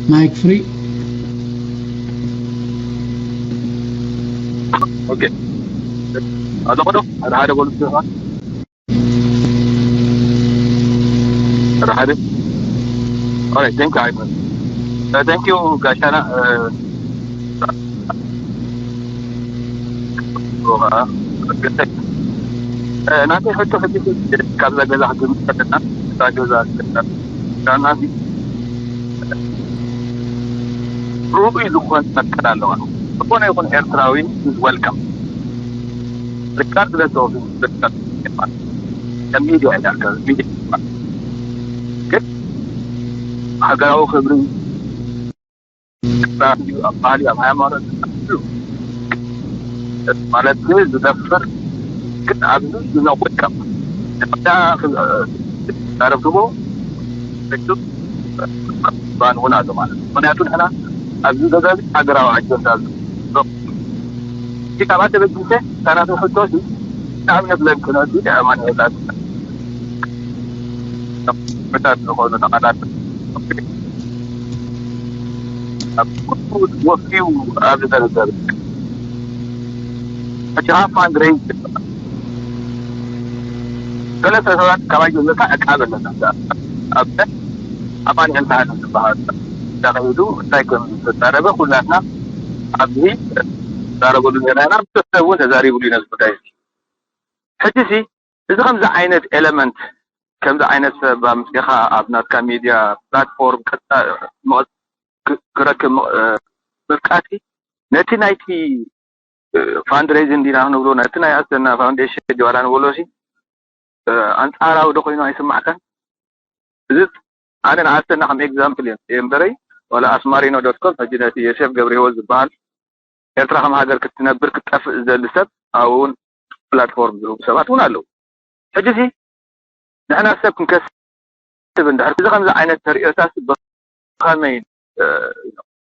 Mic free. Okay. Ada kodo, ada ada gol tu kan. Ada ada. Alright, thank you, Ivan. Uh, thank you, Gashana. Uh, ናተይ ሕቶ ሕጂ ካብዛ ገዛ ክትምልስ ከለና እዛ ገዛ ናዚ ርኡይ ዝኾነ መትከል ኣለዋ። ዝኾነ ይኹን ኤርትራዊ is welcome regardless of ሚዲያ ኢዳልካ ሚዲያ ግን ሃገራዊ ክብሪ ኣብ ባህሊ ኣብ ሃይማኖት ማለት ዝደፍር ግን ኣብዚ ዝነቆቀም ዳ ዛረብትቦ ባን እውን ኣሎ ማለት ምክንያቱ ንሕና ኣብዚ ገዛዚ ሃገራዊ ኣጀንዳ ካብኣ ተበጊሰ ካናተ ሕቶሲ ንኣብነት ለንክነቱ ኣማን መታት ዝኾኑ ተቐዳደምቲ ኣብ ኩሉ ወፊዩ ኣብ ዝደረሰ ሕጂ ከዓ ፋንድሬዝ ሰለስተ ሰባት ካባይ ጀምርካ ዕቃብ ኣለና ኣብነት ኣማን ዕንሳሃን ዝበሃል እንዳኸይዱ እንታይ ከም ዝተዛረበ ኩላትና ኣብዚ ዛረበሉ ዘለና ብሰብ እውን ተዛሪብሉ እዩ ነዚ ጉዳይ ሕጂ ሲ እዚ ከምዚ ዓይነት ኤለመንት ከምዚ ዓይነት ሰብ ኣምፂኻ ኣብ ናትካ ሚድያ ፕላትፎርም ክረክብ ምብቃዕሲ ነቲ ናይቲ ፋንድሬይዝ እንዲና ክንብሎ ነቲ ናይ ኣሰና ፋውንዴሽን ዲዋላ ንበሎ ሲ ኣንፃራዊ ዶ ኮይኑ ኣይስማዕካን? እዚ ኣነ ንኣሰና ከም ኤግዛምፕል እዮም እምበረይ ዋላ ኣስማሪኖ ዶት ኮም ሕጂ ነቲ የሴፍ ገብረ ህይወት ዝበሃል ኤርትራ ከም ሃገር ክትነብር ክትጠፍእ ዝደሊ ሰብ ኣብኡ እውን ፕላትፎርም ዝህቡ ሰባት እውን ኣለዉ። ሕጂ ሲ ንሕና ሰብ ክንከስብ እንድሕር እዚ ከምዚ ዓይነት ተርእዮታት ብኸመይ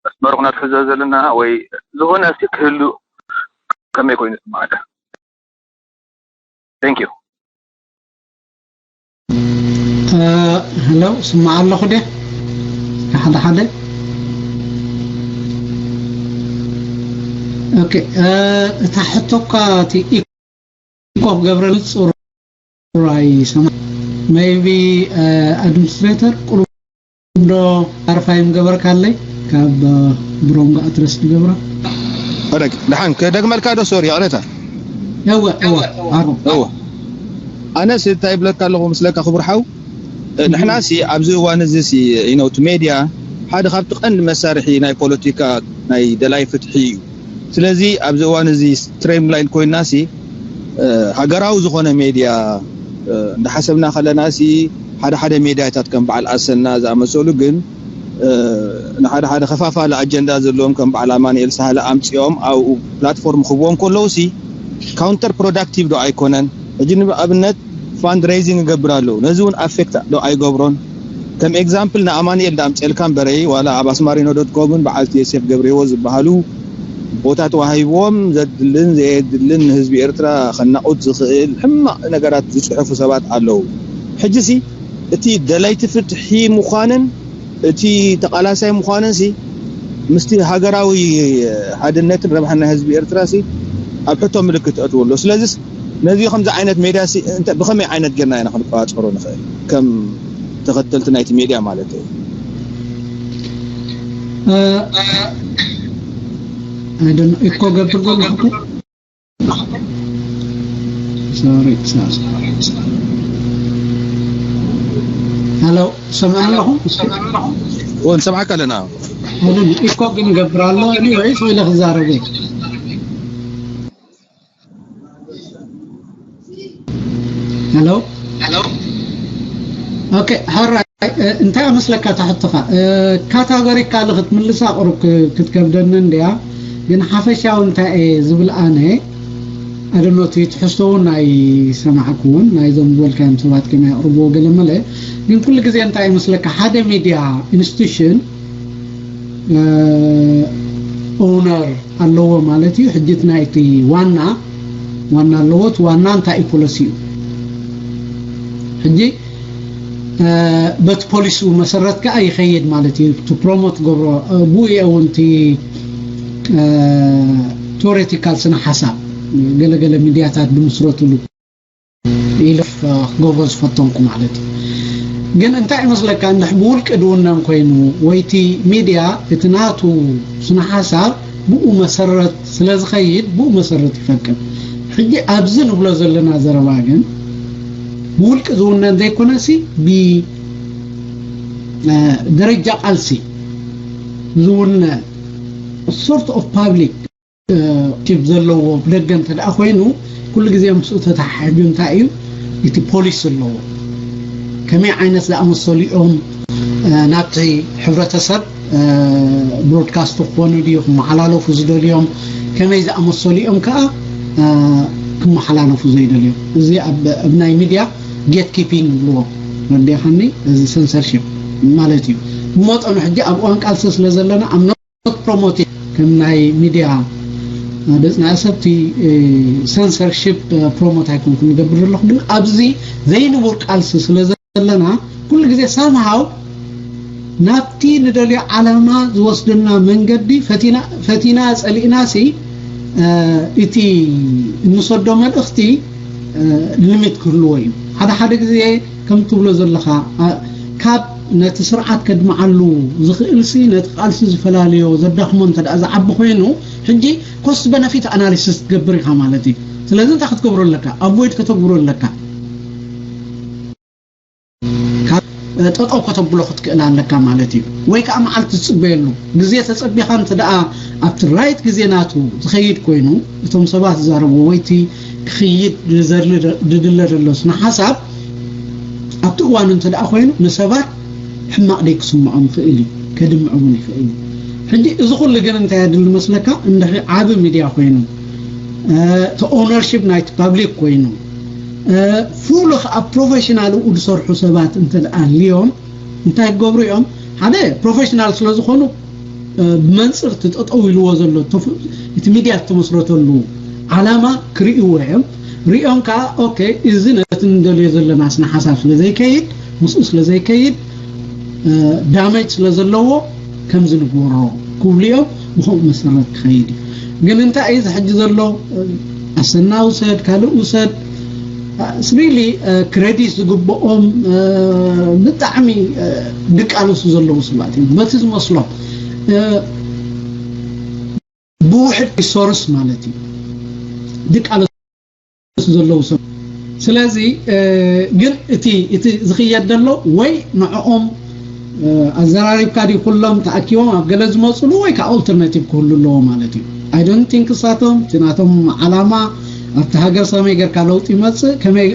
መስመሩ ክነትሕዞ ዘለና ወይ ዝኾነ ሲ ክህሉ ከመይ ኮይኑ ስማዕካ? Thank you። ሄሎ ስማዕ ኣለኹ ደ ሓደ ሓደ ኦኬ እታ ሕቶካ እቲ ኢኮ ክገብረሉ ፅሩይ ሰማ maybe administrator ቁሩብ ዶ ኣርፋይ ምገበርካለይ ካብ ብሮንጎ ኣድረስ ትገብራ ደሓን ክደግመልካ ዶ ሶሪ ይቕረታ እወ እወ ኣሮ እወ ኣነስ እንታይ ይብለካ ኣለኹ ምስለካ ክቡር ሓው ንሕና ሲ ኣብዚ እዋን እዚ ሲ ኢነውት ሜድያ ሓደ ካብቲ ቀንዲ መሳርሒ ናይ ፖለቲካ ናይ ደላይ ፍትሒ እዩ ስለዚ ኣብዚ እዋን እዚ ስትሬም ላይን ኮይና ሲ ሃገራዊ ዝኾነ ሜድያ እንዳሓሰብና ከለና ሲ ሓደ ሓደ ሜድያታት ከም በዓል ኣሰና ዝኣመሰሉ ግን ንሓደ ሓደ ከፋፋሊ ኣጀንዳ ዘለዎም ከም በዓል ኣማንኤል ሳህለ ኣምፂኦም ኣብኡ ፕላትፎርም ክህብዎም ከለዉ ሲ counter productive ዶ ኣይኮነን? ሕጂ ንኣብነት ፋንድሬይዚንግ ይገብር ኣለዉ ነዚ እውን ኣፌክት ዶ ኣይገብሮን? ከም ኤግዛምፕል ንኣማንኤል ዳምፀልካ እምበረይ ዋላ ኣብ ኣስማሪኖ ዶት ኮምን በዓልቲ የሴፍ ገብረ ህይወት ዝበሃሉ ቦታ ተዋሂብዎም ዘድልን ዘየድልን ንህዝቢ ኤርትራ ከናቑት ዝኽእል ሕማቕ ነገራት ዝፅሕፉ ሰባት ኣለዉ። ሕጂ ሲ እቲ ደለይቲ ፍትሒ ምዃንን እቲ ተቓላሳይ ምዃንን ሲ ምስቲ ሃገራዊ ሓድነትን ረብሓን ናይ ህዝቢ ኤርትራ ሲ ኣብ ሕቶ ምልክት ተእትዎ ኣሎ። ስለዚስ ነዚ ከምዚ ዓይነት ሜድያ ሲ እንተ ብኸመይ ዓይነት ጌርና ኢና ክንቆፃፀሮ ንኽእል ከም ተኸተልቲ ናይቲ ሜድያ ማለት እዩ። I don't know. ኢኮ ገብር ዘሎ ሶሪ ሶሪ ሄሎ ሰምዕ ኣለኹ ንሰምዓካ ኣለና ኢኮ ግን ገብር ኣሎ ወይስ ወይ ክዛረብ ሄሎ ኦኬ ሕራይ እንታይ ኣመስለካ ትሕትኻ ካታጎሪካሊ ክትምልሳ ቁሩብ ክትከብደኒ እንድያ ግን ሓፈሻዊ እንታይ እየ ዝብል ኣነ ኣደኖቲ ትሕዝቶ እውን ናይ ሰማዕኩ እውን ናይዞም ዝበልካዮም ሰባት ከመይ ኣቕርብዎ ገለ መለ ግን ኩሉ ግዜ እንታይ ይመስለካ ሓደ ሚድያ ኢንስቲቱሽን ኦውነር ኣለዎ ማለት እዩ። ሕጂ እቲ ናይቲ ዋና ዋና ኣለዎ። እቲ ዋና እንታይ እዩ ፖለሲ እዩ? ሕጂ በቲ ፖሊሲኡ መሰረት ከዓ ይኸይድ ማለት እዩ። ቱ ፕሮሞት ገብሮ ብኡ እውን እቲ ቴዎሬቲካል ስነ ሓሳብ ገለገለ ሚድያታት ድምስረትሉ ኢለ ክጎቦ ዝፈተንኩ ማለት እዩ። ግን እንታይ ይመስለካ፣ እንድሕ ብውልቂ ድውነን ኮይኑ ወይቲ ሚድያ እቲ ናቱ ስነ ሓሳብ ብኡ መሰረት ስለ ዝኸይድ ብኡ መሰረት ይፈቅድ። ሕጂ ኣብዚ ንብሎ ዘለና ዘረባ ግን ብውልቂ ዝውነን ዘይኮነሲ ብደረጃ ቃልሲ ዝውነን ሶርት ኦፍ ፓብሊክ ቲፕ ዘለዎ ብደገ እንተ ደኣ ኮይኑ ኩሉ ግዜ ምስኡ ተተሓሒዙ እንታይ እዩ እቲ ፖሊሲ ኣለዎ። ከመይ ዓይነት ዝኣመሰሉ እዮም ናብቲ ሕብረተሰብ ብሮድካስት ክኾኑ ድዩ ክመሓላለፉ ዝደልዮም፣ ከመይ ዝኣመሰሉ እዮም ከዓ ክመሓላለፉ ዘይደልዮም። እዚ ኣብ ናይ ሚድያ ጌት ኪፒንግ ይብልዎ ረዲኻኒ፣ እዚ ሰንሰርሺፕ ማለት እዩ። ብመጠኑ ሕጂ ኣብ እዋን ቃልሲ ስለ ዘለና ኣብ ፕሮሞት ከም ናይ ሚድያ ደፅና ሰብቲ ሰንሰርሺፕ ፕሮሞት ኣይኮንኩ ንገብር ዘለኹ፣ ግን ኣብዚ ዘይንቡር ቃልሲ ስለ ዘለና ኩሉ ግዜ ሳምሃው ናብቲ ንደልዮ ዓላማ ዝወስደና መንገዲ ፈቲና ጸሊእና ሲ እቲ እንሰዶ መልእኽቲ ሊሚት ክህልዎ እዩ። ሓደ ሓደ ግዜ ከም ትብሎ ዘለኻ ካብ ነቲ ስርዓት ከድምዓሉ ዝኽእል ሲ ነቲ ቃልሲ ዝፈላለዮ ዘዳኽሞ እንተ ደኣ ዝዓቢ ኮይኑ ሕጂ ኮስት በነፊት ኣናሊሲስ ትገብር ኢኻ ማለት እዩ። ስለዚ እንታይ ክትገብሮ ኣለካ? ኣቮይድ ከተግብሮ ኣለካ። ጠጠው ከተብሎ ክትክእል ኣለካ ማለት እዩ። ወይ ከዓ መዓልቲ ትፅበየሉ ግዜ ተፀቢኻ እንተ ደኣ ኣብቲ ራይት ግዜ ናቱ ዝኸይድ ኮይኑ እቶም ሰባት ዝዛረብዎ ወይቲ ክኽይድ ዝደሊ ዝድለ ዘሎ ስነ ሓሳብ ኣብቲ እዋኑ እንተ ደኣ ኮይኑ ንሰባት ሕማቕ ደይ ክስምዖም ይኽእል እዩ፣ ከድምዕ እውን ይኽእል እዩ። ሕጂ እዚ ኩሉ ግን እንታይ የድሊ መስለካ? እንድሕሪ ዓቢ ሚድያ ኮይኑ እቲ ኦነርሺፕ ናይቲ ፓብሊክ ኮይኑ ፉሉ ከዓ ፕሮፌሽናል ኡ ዝሰርሑ ሰባት እንተ ደኣ ኣልዮም እንታይ ክገብሩ እዮም? ሓደ ፕሮፌሽናል ስለ ዝኾኑ ብመንፅር እቲ ጠጠው ኢልዎ ዘሎ እቲ ሚድያ ዝተመስረተሉ ዓላማ ክርእይዎ እዮም። ሪኦም ከዓ ኦኬ እዚ ነቲ ንደልዮ ዘለና ስነ ሓሳብ ስለ ዘይከይድ ምስኡ ስለ ዘይከይድ ዳመጅ ስለ ዘለዎ ከምዚ ንግበሮ ክብሉ እዮም። ብኸምኡ መሰረት ክኸይድ እዩ። ግን እንታይ እዩ ዝሕጂ ዘሎ? ኣሰና ውሰድ ካልእ ውሰድ ስሪሊ ክሬዲት ዝግብኦም ብጣዕሚ ድቃለሱ ዘለዉ ሰባት እዮም በቲ ዝመስሎም ብውሕድ ሪሶርስ ማለት እዩ ድቃለሱ ዘለዉ ሰብ። ስለዚ ግን እቲ እቲ ዝኽየድ ዘሎ ወይ ንዕኦም ኣዘራሪብካ ድዩ ኩሎም ተኣኪቦም ኣብ ገለ ዝመፅሉ ወይ ከዓ ኦልተርናቲቭ ክህሉ ኣለዎ ማለት እዩ። ኣይ ዶንት ቲንክ እሳቶም እቲ ናቶም ዓላማ ኣብቲ ሃገር ሰመይ ጌርካ ለውጢ ይመፅእ ከመይ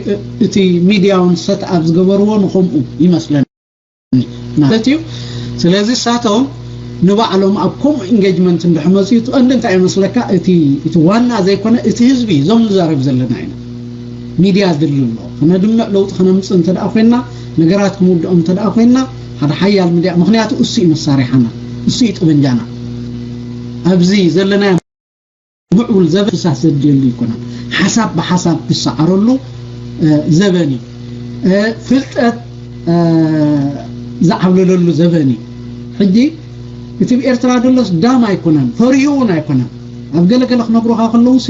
እቲ ሚድያ እውን ሰት ኣብ ዝገበርዎ ንከምኡ ይመስለኒ ማለት እዩ። ስለዚ እሳቶም ንባዕሎም ኣብ ከምኡ ኢንጌጅመንት እንድሕር መፅኡ እቲ ቀንዲ እንታይ ይመስለካ እቲ ዋና ዘይኮነ እቲ ህዝቢ እዞም ንዛረብ ዘለና ኢና። ሚድያ ድልሎ ከነድምዕ ለውጢ ከነምፅእ እንተ ደኣ ኮይና ነገራት ክንውድኦም እንተ ደኣ ኮይና ሓደ ሓያል ሚድያ ምክንያቱ እሱ እዩ መሳሪሓና እሱ እዩ ጠበንጃና ኣብዚ ዘለናዮ ምዕቡል ዘበን ፍሳስ ዘድልየሉ ኣይኮነን። ሓሳብ ብሓሳብ ዝሰዓረሉ ዘበን እዩ። ፍልጠት ዝዓብለለሉ ዘበን እዩ። ሕጂ እቲ ብኤርትራ ደሎስ ዳም ኣይኮነን፣ ፈሪሁ እውን ኣይኮነን። ኣብ ገለገለ ክነግሩኻ ከለዉ ሲ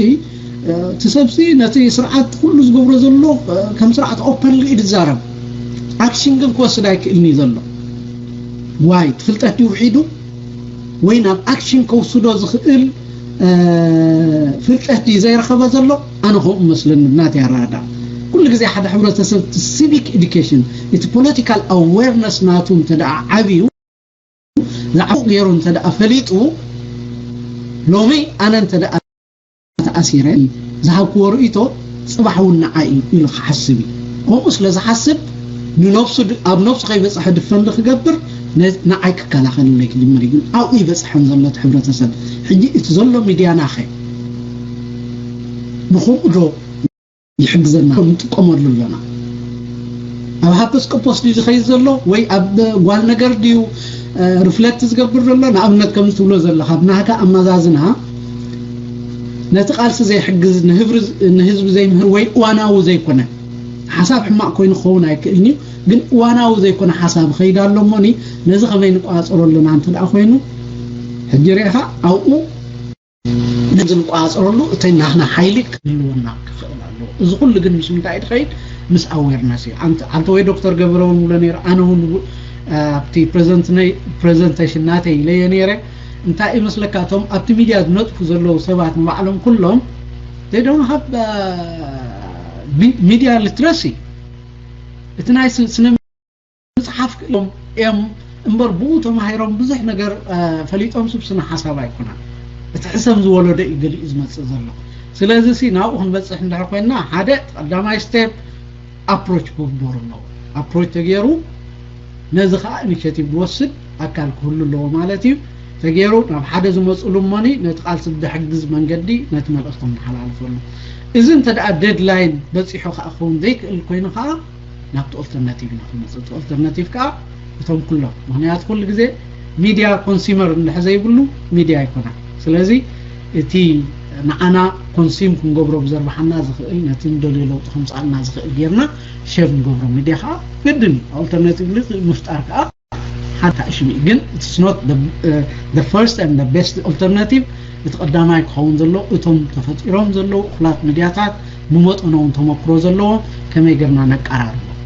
እቲ ሰብሲ ነቲ ስርዓት ኩሉ ዝገብሮ ዘሎ ከም ስርዓት ኦፐንሊ እዩ ዝዛረብ። ኣክሽን ግን ክወስድ ኣይክእልን እዩ ዘሎ። ዋይ ፍልጠት ድዩ ውሒዱ ወይ ናብ ኣክሽን ከውስዶ ዝኽእል ፍልጠት ድዩ ዘይረኸበ ዘሎ? ኣነ ከምኡ መስለኒ ብናተይ ኣረዳድኣ። ኩሉ ግዜ ሓደ ሕብረተሰብ እቲ ሲቪክ ኤዱኬሽን እቲ ፖለቲካል ኣዌርነስ ናቱ እንተ ደኣ ዓብዩ ዝዓብኡ ገይሩ እንተ ደኣ ፈሊጡ ሎሚ ኣነ እንተ ደኣ ተኣሲረ ዝሃብክዎ ርእይቶ ፅባሕ እውን ንዓይ እዩ ኢሉ ክሓስብ እዩ። ከምኡ ስለ ዝሓስብ ንነብሱ ኣብ ነብሱ ከይበፅሐ ድፈንድ ክገብር ንዓይ ክከላኸለለይ ክጅምር እዩ። ግን ኣብኡ ይበፅሐን ዘሎ እቲ ሕብረተሰብ ሕጂ እቲ ዘሎ ሚድያና ኸ ብከምኡ ዶ ይሕግዘና ንጥቀመሉ ኣለና። ኣብ ሃፐስቆጶስ ድዩ ዝኸይድ ዘሎ ወይ ኣብ ጓል ነገር ድዩ ሪፍለክት ዝገብር ዘሎ? ንኣብነት ከም ትብሎ ዘለካ ኣብ ናህካ ኣመዛዝና ነቲ ቃልሲ ዘይሕግዝ ንህዝቢ ዘይምህር ወይ እዋናዊ ዘይኮነ ሓሳብ ሕማቕ ኮይኑ ክኸውን ኣይክእልን እዩ፣ ግን እዋናዊ ዘይኮነ ሓሳብ ኸይድ ኣሎ እሞኒ፣ ነዚ ከመይ ንቋጸሮ ኣለና እንተ ደኣ ኮይኑ፣ ሕጂ ርኢኻ ኣብኡ ነዚ ንቋጸረሉ እቲ ናህና ሓይሊ ክህልወና ክኽእል ኣለዎ። እዚ ኩሉ ግን ምስ ምንታይ እዩ ዝኸይድ? ምስ ኣዌርነስ እዩ። ኣንተ፣ ኣንተ ወይ ዶክተር ገብረ እውን ብሎ ነይሩ፣ ኣነ እውን ው-፣ ኣብቲ ፕሬዘንት-፣ ፕሬዘንቴሽን ናተይ ኢለዮ ነይረ። እንታይ ይመስለካ፣ እቶም ኣብቲ ሚድያ ዝነጥፉ ዘለዉ ሰባት ንባዕሎም ኩሎም they don't have, uh, mi-, media literacy። እቲ ናይ ስ-፣ ስነ መጽሓፍ ክእሎም እዮም እምበር ብኡ ተማሂሮም ብዙሕ ነገር፣ እ፣ ፈሊጦም ስብ ስነ ሓሳብ ኣይኮነን። እቲ ሕሰም ዝወለዶ እዩ ገሊኡ ዝመጽእ ዘሎ። ስለዚ ሲ ናብኡ ክንበጽሕ እንድሕር ኮይንና ሓደ ቀዳማይ ስቴፕ ኣፕሮች ክግበሩ ኣለዎ። ኣፕሮች ተገይሩ ነዚ ከዓ ኢኒሼቲቭ ዝወስድ ኣካል ክህሉ ኣለዎ ማለት እዩ። ተገይሩ ናብ ሓደ ዝመፅሉ እሞኒ ነቲ ቃልሲ ብደሕግዝ መንገዲ ነቲ መልእኽቲ ንሓላልፈሉ። እዚ እንተ ደኣ ዴድላይን በፂሑ ከዓ ክኸውን ዘይክእል ኮይኑ ከዓ ናብቲ ኦልተርናቲቭ ኢና ክንመፅእ። እቲ ኦልተርናቲቭ ከዓ እቶም ኩሎም፣ ምኽንያቱ ኩሉ ግዜ ሚድያ ኮንሱመር እንድሕር ዘይብሉ ሚድያ ኣይኮነን። ስለዚ እቲ ንዓና ኮንሱም ክንገብሮ ብዘርብሓና ዝኽእል፣ ነቲ ንደልዮ ለውጢ ከምፅኣልና ዝኽእል ጌርና ሼር ንገብሮ ሚድያ ከዓ ግድን እዩ። ኦልተርናቲቭሊ ምፍጣር ከዓ ሓታ እሽሚ ግን it's not the, uh, the first and the best alternative። እቲ ቀዳማይ ክኸውን ዘሎ እቶም ተፈጢሮም ዘለዉ እኹላት ሚድያታት ብመጠኖም ተመክሮ ዘለዎም ከመይ ገርና ነቀራርቦም፣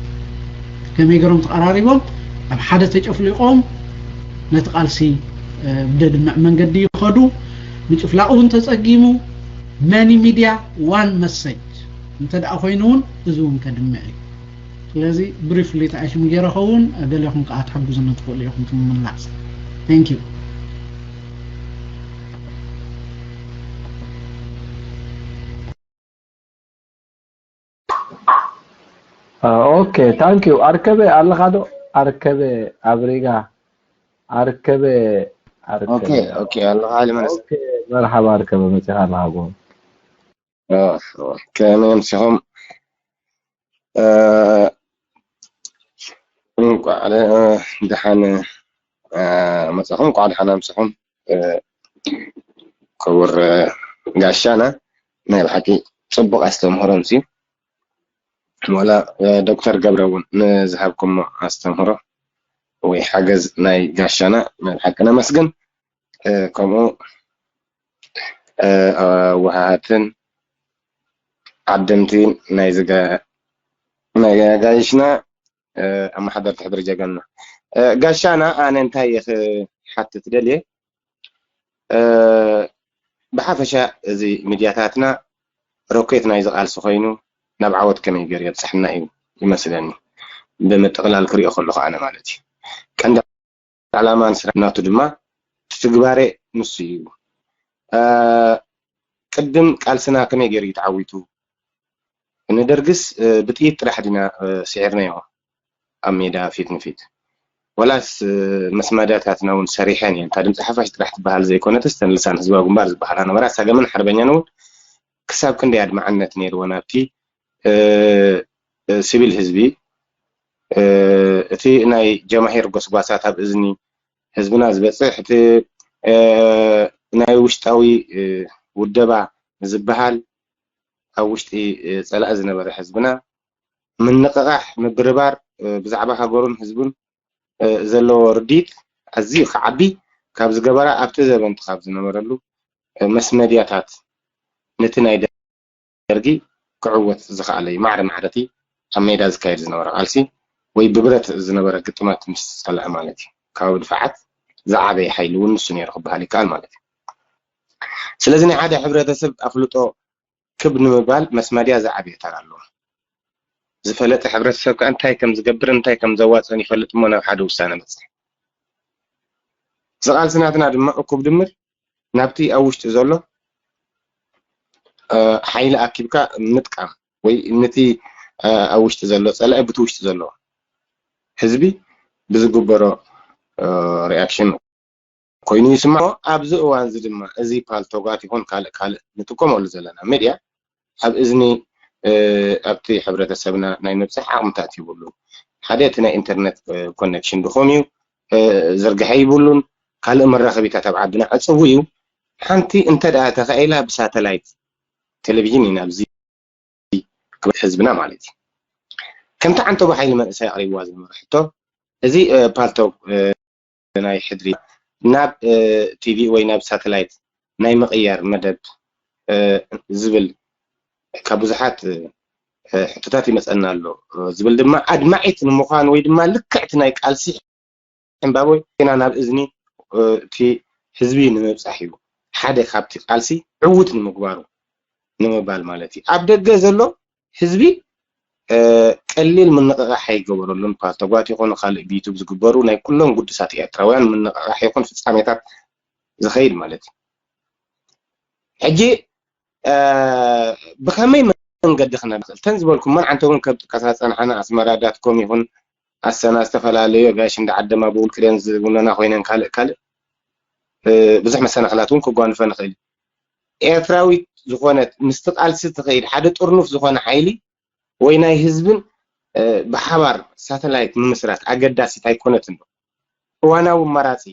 ከመይ ገሮም ተቐራሪቦም ኣብ ሓደ ተጨፍሊቖም ነቲ ቃልሲ፣ እ፣ ብደድምዕ መንገዲ ይኸዱ። ምጭፍላቕ እውን ተጸጊሙ፣ መኒ ሚድያ ዋን መሰጅ እንተ ደኣ ኮይኑ እውን እዚ እውን ከድምዕ እዩ። ስለዚ ብሪፍሊ ተኣሽሙ ገይረ ኸውን፣ ገሌኹም ከዓ ትሕግዙኒ ትኽእሉ ኢኹም እቲ ምምላስ። Thank you። ኦኬ፣ ታንክ ዩ። ኣርከበ ኣለኻ ዶ? ኣርከበ ኣብሪጋ፣ ኣርከበ፣ ኣርከበ። ኦኬ፣ ኦኬ፣ ኣለኻ ሃይለ መለስ። ኦኬ፣ መርሓባ ኣርከበ፣ መጺኻ ኣለኻ ጎ። ኦ፣ ከመይ ኣምሲኹም? እ፣ እንቋዕ ደ-፣ ደሓን፣ እ፣ መጻኹም፣ እንቋዕ ደሓን ኣምሳኹም። እ፣ ክቡር፣ እ፣ ጋሻና፣ ናይ ብሓቂ ጽቡቕ ኣስተምህሮ ኣምስዩ። ዋላ፣ እ፣ ዶክተር ገብረ እውን ንዝሃብኩሞ ኣስተምህሮ ወይ ሓገዝ ናይ ጋሻና ናይ ብሓቂ ነመስግን። እ፣ ከምኡ፣ እ፣ ወሃሃትን ዓደምቲ ናይ ዝገ-፣ ናይ ጋይሽና፣ እ፣ ኣመሓደርቲ ሕድሪ ጀጋንና። እ፣ ጋሻና ኣነ እንታይ እየ ክሓትት ደልየ? እ፣ ብሓፈሻ እዚ ሚድያታትና ሮኬት ናይዚ ቃልሲ ኮይኑ ናብ ዓወት ከመይ ገይሩ የብጽሐና እዩ ይመስለኒ። ብምጥቕላል ክሪኦ ከለኹ ኣነ ማለት እዩ። ቀንዲ ዕላማን ስራሕ ናቱ ድማ ትግባሬ ንሱ እዩ። እ፣ ቅድም ቃልስና ከመይ ገይሩ እዩ ተዓዊቱ? ንደርግስ፣ እ፣ ብጥይት ጥራሕ ዲና፣ እ፣ ስዒርናዮ ኣብ ሜዳ ፊት ንፊት? ወላስ፣ እ፣ መስመዳታትና እውን ሰሪሐን እየን? እታ ድምፂ ሓፋሽ ጥራሕ ትበሃል ዘይኮነትስ፣ እተን ልሳን ህዝባዊ ግንባር ዝበሃላ ነበራ፣ ሰገምን ሓርበኛን እውን ክሳብ ክንደይ ኣድማዕነት ነይርወን ኣብቲ፣ እ፣ እ፣ ሲቪል ህዝቢ፣ እ፣ እቲ ናይ ጀማሂር ጎስጓሳት ኣብ እዝኒ ህዝብና ዝበፅሕ፣ እቲ፣ እ፣ ናይ ውሽጣዊ፣ እ፣ ውደባ ዝበሃል ኣብ ውሽጢ፣ እ፣ ፀላኢ ዝነበረ ህዝብና ምንቕቓሕ፣ ምብርባር፣ እ፣ ብዛዕባ ሃገሩን ህዝቡን፣ እ፣ ዘለዎ ርዲት ኣዝዩ ክዓቢ ካብ ዝገበራ ኣብቲ ዘበን እቲ ካብ ዝነበረሉ፣ እ፣ መስመድያታት ነቲ ናይ ደርጊ ክዕወት ዝኸኣለ እዩ። ማዕረ ማዕረ እቲ ኣብ ሜዳ ዝካየድ ዝነበረ ቃልሲ ወይ ብብረት ዝነበረ ግጥማት ምስ ጸልአ ማለት እዩ። ካብ ድፋዓት ዝዓበየ ሓይሊ እውን ንሱ ነይሩ ክበሃል ይከኣል ማለት እዩ። ስለዚ ናይ ሓደ ሕብረተሰብ ኣፍልጦ ክብ ንምባል መስመድያ ዝዓበየ ተራ ኣለዎ። ዝፈለጠ ሕብረተሰብ ከኣ እንታይ ከም ዝገብርን እንታይ ከም ዘዋጽእን ይፈልጥ እሞ ናብ ሓደ ውሳነ በጽሕ። እዚ ቃልሲ ናትና ድማ እኩብ ድምር ናብቲ ኣብ ውሽጢ ዘሎ፣ እ፣ ሓይሊ ኣኪብካ ምጥቃም ወይ ነቲ፣ እ፣ ኣብ ውሽጢ ዘሎ ጸላኢ ብቲ ውሽጢ ዘሎ ህዝቢ ብዝግበሮ፣ እ፣ ሪኣክሽን ኮይኑ ይስማዕ። ኣብዚ እዋን እዚ ድማ እዚ ፓልቶጋት ይኹን ካልእ ካልእ ንጥቀመሉ ዘለና ሚድያ ኣብ እዝኒ፣ እ፣ ኣብቲ ሕብረተሰብና ናይ ምብጻሕ ዓቕምታት ይብሉን። ሓደ እቲ ናይ ኢንተርነት፣ እ፣ ኮኔክሽን ድኹም እዩ፣ እ፣ ዝርግሐ ይብሉን። ካልእ መራኸቢታት ኣብ ዓድና ዕጽው እዩ። ሓንቲ እንተ ደኣ ተኻኢላ ብሳተላይት ቴሌቪዥን ኢና ኣብዚ ክብረት ህዝብና ማለት እዩ። ከምቲ ዓንተቦ ሓይሊ መንእሰይ ኣቕሪብዋ ዝነበረ ሕቶ፣ እዚ ፓልቶክ ናይ ሕድሪ ናብ ቲቪ ወይ ናብ ሳተላይት ናይ ምቕያር መደብ ዝብል ካብ ብዙሓት ሕቶታት ይመፀና ኣሎ ዝብል ድማ ኣድማዒት ንምዃን ወይ ድማ ልክዕቲ ናይ ቃልሲ ዕምባቦ ዜና ናብ እዝኒ እቲ ህዝቢ ንምብፃሕ እዩ። ሓደ ካብቲ ቃልሲ ዕዉት ንምግባሩ ንምባል ማለት እዩ። ኣብ ደገ ዘሎ ህዝቢ ቀሊል ምንቕቓሕ ኣይገበረሉን። ፓልቶጋት ይኹን ካልእ ብዩቱብ ዝግበሩ ናይ ኩሎም ግዱሳት ኤርትራውያን ምንቕቓሕ ይኹን ፍጻሜታት ዝኸይድ ማለት እዩ። ሕጂ ብኸመይ መንገዲ ክነድኽል እተን ዝበልኩመን ዓንተ እውን ከብ ጥቀሳ ዝጸንሓና ኣስመራ ዳትኮም ይኹን ኣሰና ዝተፈላለዩ ጋሽ እንዳ ዓደማ ብውልቂ ደን ዝውነና ኮይነን ካልእ ካልእ ብዙሕ መሰናኽላት እውን ክጓንፈ ንኽእል። ኤርትራዊት ዝኾነት ምስቲ ቃልሲ ትኸይድ ሓደ ጥርኑፍ ዝኾነ ሓይሊ ወይ ናይ ህዝብን ብሓባር ሳተላይት ምምስራት ኣገዳሲት ኣይኮነትን ዶ? እዋናዊ ኣማራፂ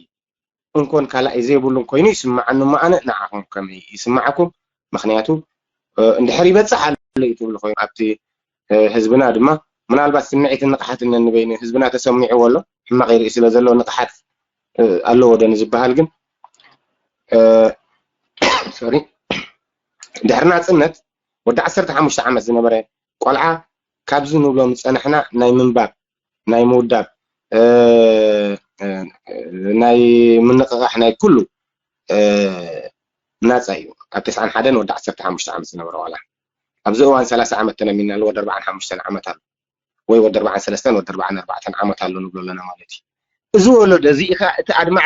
እንኮን ካልኣይ ዘይብሉን ኮይኑ ይስምዓኒ እሞ ኣነ ንዓኹም ከመይ ይስምዓኩም? ምኽንያቱ እንድሕር ይበፅሕ ኣሎ እዩ ትብሉ ኮይኑ ኣብቲ ህዝብና ድማ ምናልባት ስምዒትን ንቕሓትን ነንበይኑ ህዝብና ተሰሚዕዎ ኣሎ ሕማቕ ይርኢ ስለ ዘሎ ንቕሓት ኣለዎ ዶ ንዝበሃል ግን ሶሪ ድሕሪ ናፅነት ወዲ ዓሰርተ ሓሙሽተ ዓመት ዝነበረ ቆልዓ ካብዚ ንብሎም ዝፀናሕና ናይ ምንባብ ናይ ምውዳብ ናይ ምንቕቓሕ ናይ ኩሉ ናፃ እዩ። ካብ ተስዓን ሓደን ወዲ ዓሰርተ ሓሙሽተ ዓመት ዝነበረ ቆልዓ ኣብዚ እዋን ሰላሳ ዓመት ተነሚና ኣሎ ወዲ ኣርባዓን ሓሙሽተን ዓመት ኣሎ ወይ ወዲ ኣርባዓን ሰለስተን ወዲ ኣርባዓን ኣርባዕተን ዓመት ኣሎ ንብሎ ኣለና ማለት እዩ። እዚ ወለዶ እዚ ኢኻ እቲ ኣድማዕ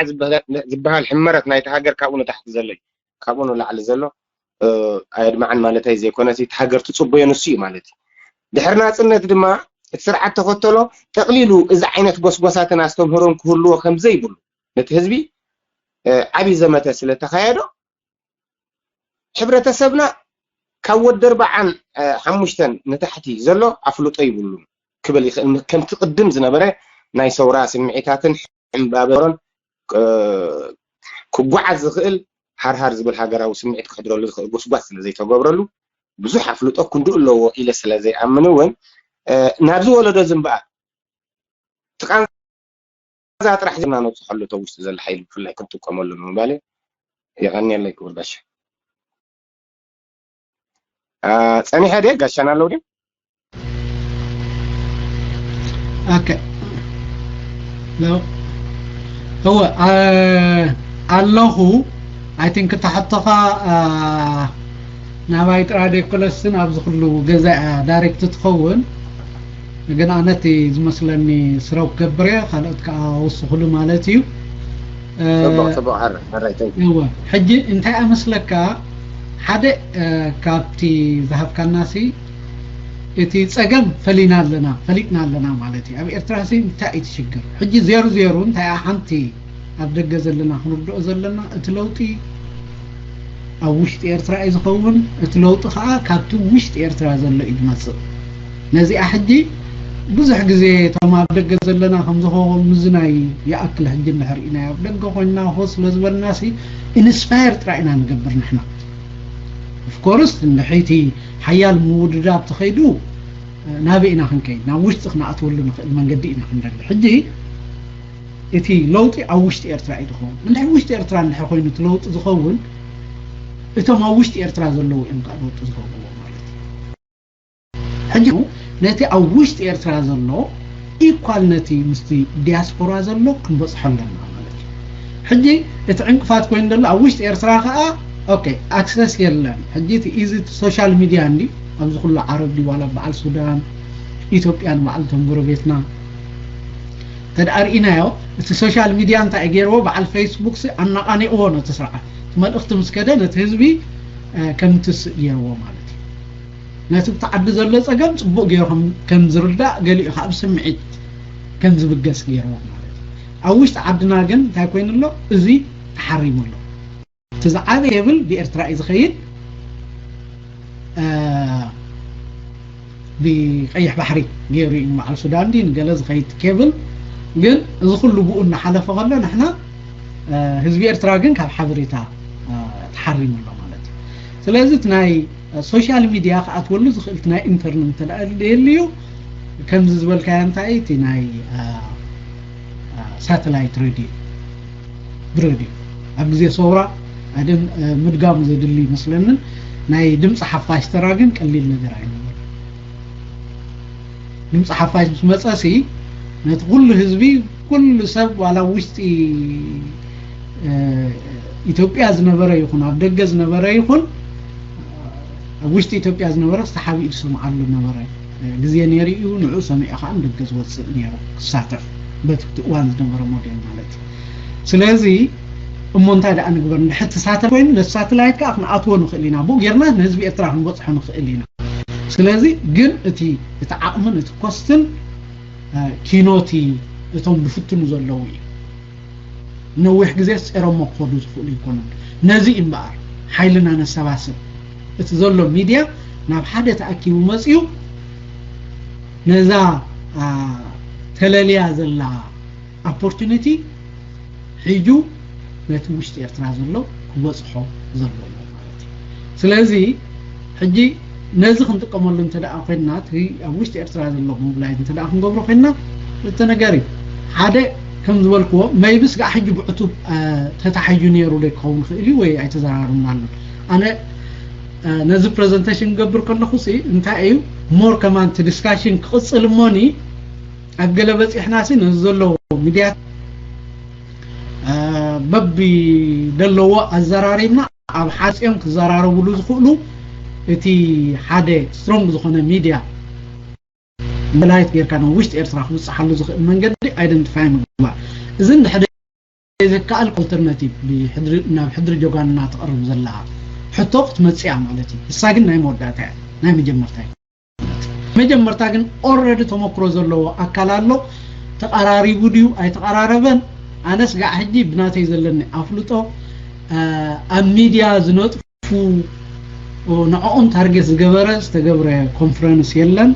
ዝበሃል ሕመረት ናይቲ ሃገር ካብኡ ንታሕቲ ዘሎ እዩ። ካብኡ ንላዕሊ ዘሎ ኣየድማዕን ማለት ኣይዘይኮነ እቲ ሃገር ትፅበዮ ንሱ እዩ ማለት እዩ። ድሕሪ ናፅነት ድማ እቲ ስርዓት ተኸተሎ ጠቕሊሉ እዚ ዓይነት ጎስጎሳትን ኣስተምህሮን ክህልዎ ከምዘይብሉ ነቲ ህዝቢ ዓብዪ ዘመተ ስለተኻየዶ ሕብረተሰብና ካብ ወዲ ኣርባዓን ሓሙሽተን ንታሕቲ ዘሎ ኣፍልጦ ይብሉን ክብል ይኽእል። ከምቲ ቅድም ዝነበረ ናይ ሰውራ ስምዒታትን ዕምባበሮን ክጓዓዝ ዝኽእል ሃርሃር ዝብል ሃገራዊ ስምዒት ክሕድረሉ ዝኽእል ጎስጓስ ስለ ዘይተገብረሉ ብዙሕ ኣፍልጦ ክንድኡ ኣለዎ ኢለ ስለ ዘይኣምን እውን ናብዚ ወለዶ እዚ እምበኣር እቲ ቃንዛ ጥራሕ ዜና ነብፅሐሉ እቶ ውሽጢ ዘሎ ሓይሊ ብፍላይ ክንጥቀመሉ ንምባል የቐንየለይ ክቡር ጋሻ። ጸኒሐ ድየ ጋሻና ኣለዉ ድዩ? ኦኬ ሎ እወ ኣለኹ። ኣይ ቲንክ ተሓቶኻ ናባይ ጥራይ ደይኮነስን ኣብዚ ኩሉ ገዛ እያ ዳይሬክት ትኸውን። ግን ኣነ እቲ ዝመስለኒ ስረው ክገብር እየ፣ ካልኦት ከዓ ወስኹሉ ማለት እዩ። ጽቡቕ ጽቡቕ ሓረ ሓራይ ተንክ እወ ሕጂ እንታይ ኣመስለካ ሓደ ካብቲ ዝሃብካናሲ እቲ ጸገም ፈሊና ኣለና ፈሊጥና ኣለና ማለት እዩ። ኣብ ኤርትራ ሲ እንታይ እዩ ትሽግር? ሕጂ ዜሩ ዜሩ እንታይ ሓንቲ ኣብ ደገ ዘለና ክንርድኦ ዘለና እቲ ለውጢ ኣብ ውሽጢ ኤርትራ እዩ ዝኸውን። እቲ ለውጢ ከዓ ካብቲ ውሽጢ ኤርትራ ዘሎ እዩ ዝመፅእ። ነዚኣ ሕጂ ብዙሕ ግዜ እቶም ኣብ ደገ ዘለና ከምዝኸውን ምዝናይ ይኣክል። ሕጂ እንድሕር ኢና ኣብ ደገ ኮይንና ሆ ስለ ዝበልና ሲ ኢንስፓየር ጥራይ ኢና ንገብር ንሕና። ኦፍኮርስ እንድሕይቲ ሓያል ምውድዳብ ተኸይዱ ናበይ ኢና ክንከይድ? ናብ ውሽጢ ክንኣትወሉ ንኽእል መንገዲ ኢና ክንደሊ። ሕጂ እቲ ለውጢ ኣብ ውሽጢ ኤርትራ እዩ ዝኸውን። እንድሕር ውሽጢ ኤርትራ እንድሕር ኮይኑ እቲ ለውጢ ዝኸውን እቶም ኣብ ውሽጢ ኤርትራ ዘለዉ እዮም ከዓ ለውጢ ዝገብርዎ ማለት እዩ። ሕጂ ነቲ ኣብ ውሽጢ ኤርትራ ዘሎ ኢኳል ነቲ ምስቲ ዲያስፖራ ዘሎ ክንበፅሖ ኣለና ማለት እዩ። ሕጂ እቲ ዕንቅፋት ኮይኑ ዘሎ ኣብ ውሽጢ ኤርትራ ከዓ ኦኬ ኣክሰስ የለን። ሕጂ እቲ ኢዚ ሶሻል ሚድያ እንዲ ኣብዚ ኩሉ ዓረብ ድዩ ዋላ በዓል ሱዳን ኢትዮጵያ ንባዕልቶም ጎረቤትና ተድኣ ርኢናዮ እቲ ሶሻል ሚድያ እንታይ ገይርዎ በዓል ፌስቡክ ሲ ኣናቓኒቕዎ ነቲ ስርዓት እቲ መልእኽቲ ምስ ከደ ነቲ ህዝቢ ከምትስእ ገይርዎ ማለት እዩ። ነቲ ብቲ ዓዲ ዘሎ ጸገም ጽቡቕ ገይሩ ከም ዝርዳእ ገሊኡ ከዓ ብስምዒት ከም ዝብገስ ገይርዎ ማለት እዩ። ኣብ ውሽጢ ዓድና ግን እንታይ ኮይኑ ኣሎ? እዚ ተሓሪሙ ኣሎ። እቲ ዝዓበየ ብል ብኤርትራ እዩ ዝኸይድ ብቀይሕ ባሕሪ ገይሩ እዩ ንበዓል ሱዳን ድዩ ንገለ ዝኸይድ ኬብል ግን እዚ ኩሉ ብኡ እናሓለፈ ከሎ ንሕና ህዝቢ ኤርትራ ግን ካብ ሓበሬታ ተሓሪሙ ኣሎ ማለት እዩ። ስለዚ እቲ ናይ ሶሻል ሚድያ ክኣትወሉ ዝኽእል ናይ ኢንተርነት እንተ ደልዩ ከምዚ ዝበልካዮ እንታይ እቲ ናይ ሳተላይት ሬድዮ ብሬድዮ ኣብ ግዜ ሰውራ ኣደም ምድጋም ዘድሊ ይመስለንን። ናይ ድምፂ ሓፋሽ ተራ ግን ቀሊል ነገር ኣይነበረ። ድምፂ ሓፋሽ ምስ መፀሲ ነቲ ኩሉ ህዝቢ፣ ኩሉ ሰብ ዋላ ውሽጢ ኢትዮጵያ ዝነበረ ይኹን ኣብ ደገ ዝነበረ ይኹን ኣብ ውሽጢ ኢትዮጵያ ዝነበረ ዝተሓቢኡ ዝሰምዓሉ ነበረ ግዜ ነይሩ እዩ። ንዑ ሰሚዑ ከዓ ንደገ ዝወፅእ ነይሩ ክሳተፍ በቲ እዋን ዝነበረ ሞዴል ማለት እዩ። ስለዚ እሞ እንታይ ደኣ ንግበር? ንድሕር ትሳተፍ ኮይኑ ነቲ ሳተላይት ከዓ ክንኣትዎ ንኽእል ኢና። ብኡ ጌርና ንህዝቢ ኤርትራ ክንበፅሖ ንኽእል ኢና። ስለዚ ግን እቲ እቲ ዓቕምን እቲ ኮስትን ኪኖቲ እቶም ዝፍትኑ ዘለዉ እዩ። ነዊሕ ግዜ ጸሮሞ ክኸዱ ዝኽእሉ ይኮኑን። ነዚ እምበኣር ሓይልና ነሰባስብ። እቲ ዘሎ ሚድያ ናብ ሓደ ተኣኪቡ መጽዩ ነዛ ተለልያ ዘላ ኦፖርቱኒቲ ሒጁ ነቲ ውሽጢ ኤርትራ ዘሎ ክበጽሖ ዘለዎ ማለት እዩ። ስለዚ ሕጂ ነዚ ክንጥቀመሉ እንተ ደኣ ኮይንና እቲ ኣብ ውሽጢ ኤርትራ ዘሎ ሞብላይዝ እንተ ደኣ ክንገብሮ ኮይንና እቲ ነገር እዩ። ሓደ ከም ዝበልክዎ መይብስ ጋዕ ሕጂ ብዕቱብ ተታሓዩ ነይሩ ዶ ይከውን ይኽእል እዩ ወይ ኣይተዘራርብናሉን። ኣነ ነዚ ፕሬዘንቴሽን ክገብር ከለኹ ሲ እንታይ እዩ ሞር ከማን እቲ ዲስካሽን ክቕፅል እሞኒ ኣብ ገለ በፂሕና ሲ ነዚ ዘለዎ ሚድያ በቢ ደለዎ ኣዘራሪብና ኣብ ሓፂኦም ክዘራረብሉ ዝኽእሉ እቲ ሓደ ስትሮንግ ዝኾነ ሚድያ ብላይት ጌርካ ናብ ውሽጢ ኤርትራ ክብፅሓሉ ዝኽእል መንገዲ ኣይደንቲፋይ ምግባር። እዚ እንድሕደ ዘከኣል ኣልተርናቲቭ ናብ ሕድሪ ጆጋንና ትቐርብ ዘላ ሕቶ ክትመፅያ ማለት እዩ። እሳ ግን ናይ መወዳእታ እያ፣ ናይ መጀመርታ እዩ። መጀመርታ ግን ኦረዲ ተመክሮ ዘለዎ ኣካል ኣሎ። ተቐራሪቡ ድዩ ኣይተቐራረበን? ኣነስ ጋዕ ሕጂ ብናተይ ዘለኒ ኣፍልጦ ኣብ ሚድያ ዝነጥፉ ንዕኦም ታርጌት ዝገበረ ዝተገብረ ኮንፈረንስ የለን፣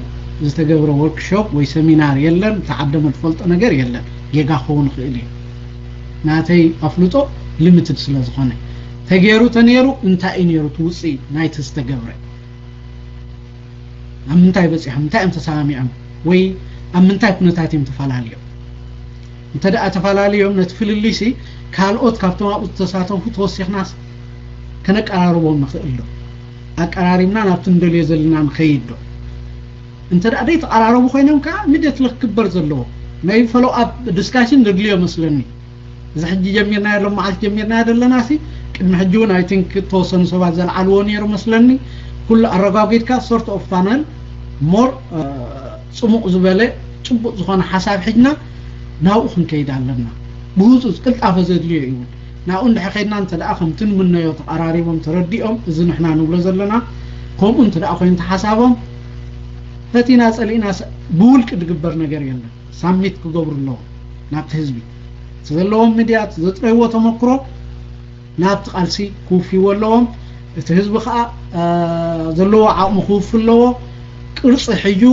ዝተገብረ ወርክሾፕ ወይ ሰሚናር የለን፣ ተዓደመ ዝፈልጦ ነገር የለን። ጌጋ ክኸውን ይኽእል እዩ። ናተይ ኣፍልጦ ሊሚትድ ስለ ዝኾነ ተገይሩ ተነይሩ እንታይ እዩ ነይሩ እቲ ውፅኢት ናይቲ ዝተገብረ? ኣብ ምንታይ በፂሖም እንታይ እዮም ተሰማሚዖም ወይ ኣብ ምንታይ ኩነታት እዮም ተፈላለዮም? እንተ ደኣ ተፈላለዮም ነቲ ፍልልይሲ ካልኦት ካብቶም ኣብኡ ዝተሳተፉ ተወሲኽናስ ከነቀራርቦም ንኽእል ዶ? ኣቀራሪብና ናብቲ ንደልዮ ዘለና ንኸይድ ዶ? እንተ ደኣ ዘይተቐራረቡ ኮይኖም ከዓ ሚደትሊ ክግበር ዘለዎ ናይ ፎሎ ኣፕ ዲስካሽን ዘድልዮ መስለኒ። እዚ ሕጂ ጀሚርናዮ ሎም መዓልቲ ጀሚርናዮ ዘለና ሲ ቅድሚ ሕጂ እውን ኣይ ቲንክ ተወሰኑ ሰባት ዘልዓልዎ ነይሩ መስለኒ። ኩሉ ኣረጋጊድካ ሶርት ኦፍ ፋነል ሞር ፅሙቕ ዝበለ ጭቡጥ ዝኾነ ሓሳብ ሒድና ናብኡ ክንከይድ ኣለና። ብህፁፅ ቅልጣፈ ዘድልዮ እዩ እውን ናብኡ እንድሕር ከይድና እንተ ደኣ ከምቲ ንምነዮ ተቐራሪቦም ተረዲኦም እዚ ንሕና ንብሎ ዘለና ከምኡ እንተ ደኣ ኮይኑ ተሓሳቦም ፈቲና ፀሊእና ብውልቂ ዝግበር ነገር የለን። ሳሚት ክገብሩ ኣለዎም ናብቲ ህዝቢ እቲ ዘለዎም ሚድያ እቲ ዘጥረይዎ ተመክሮ ናብቲ ቃልሲ ክውፍይዎ ኣለዎም። እቲ ህዝቢ ከዓ ዘለዎ ዓቕሚ ክውፍ ኣለዎ። ቅርፂ ሕዩ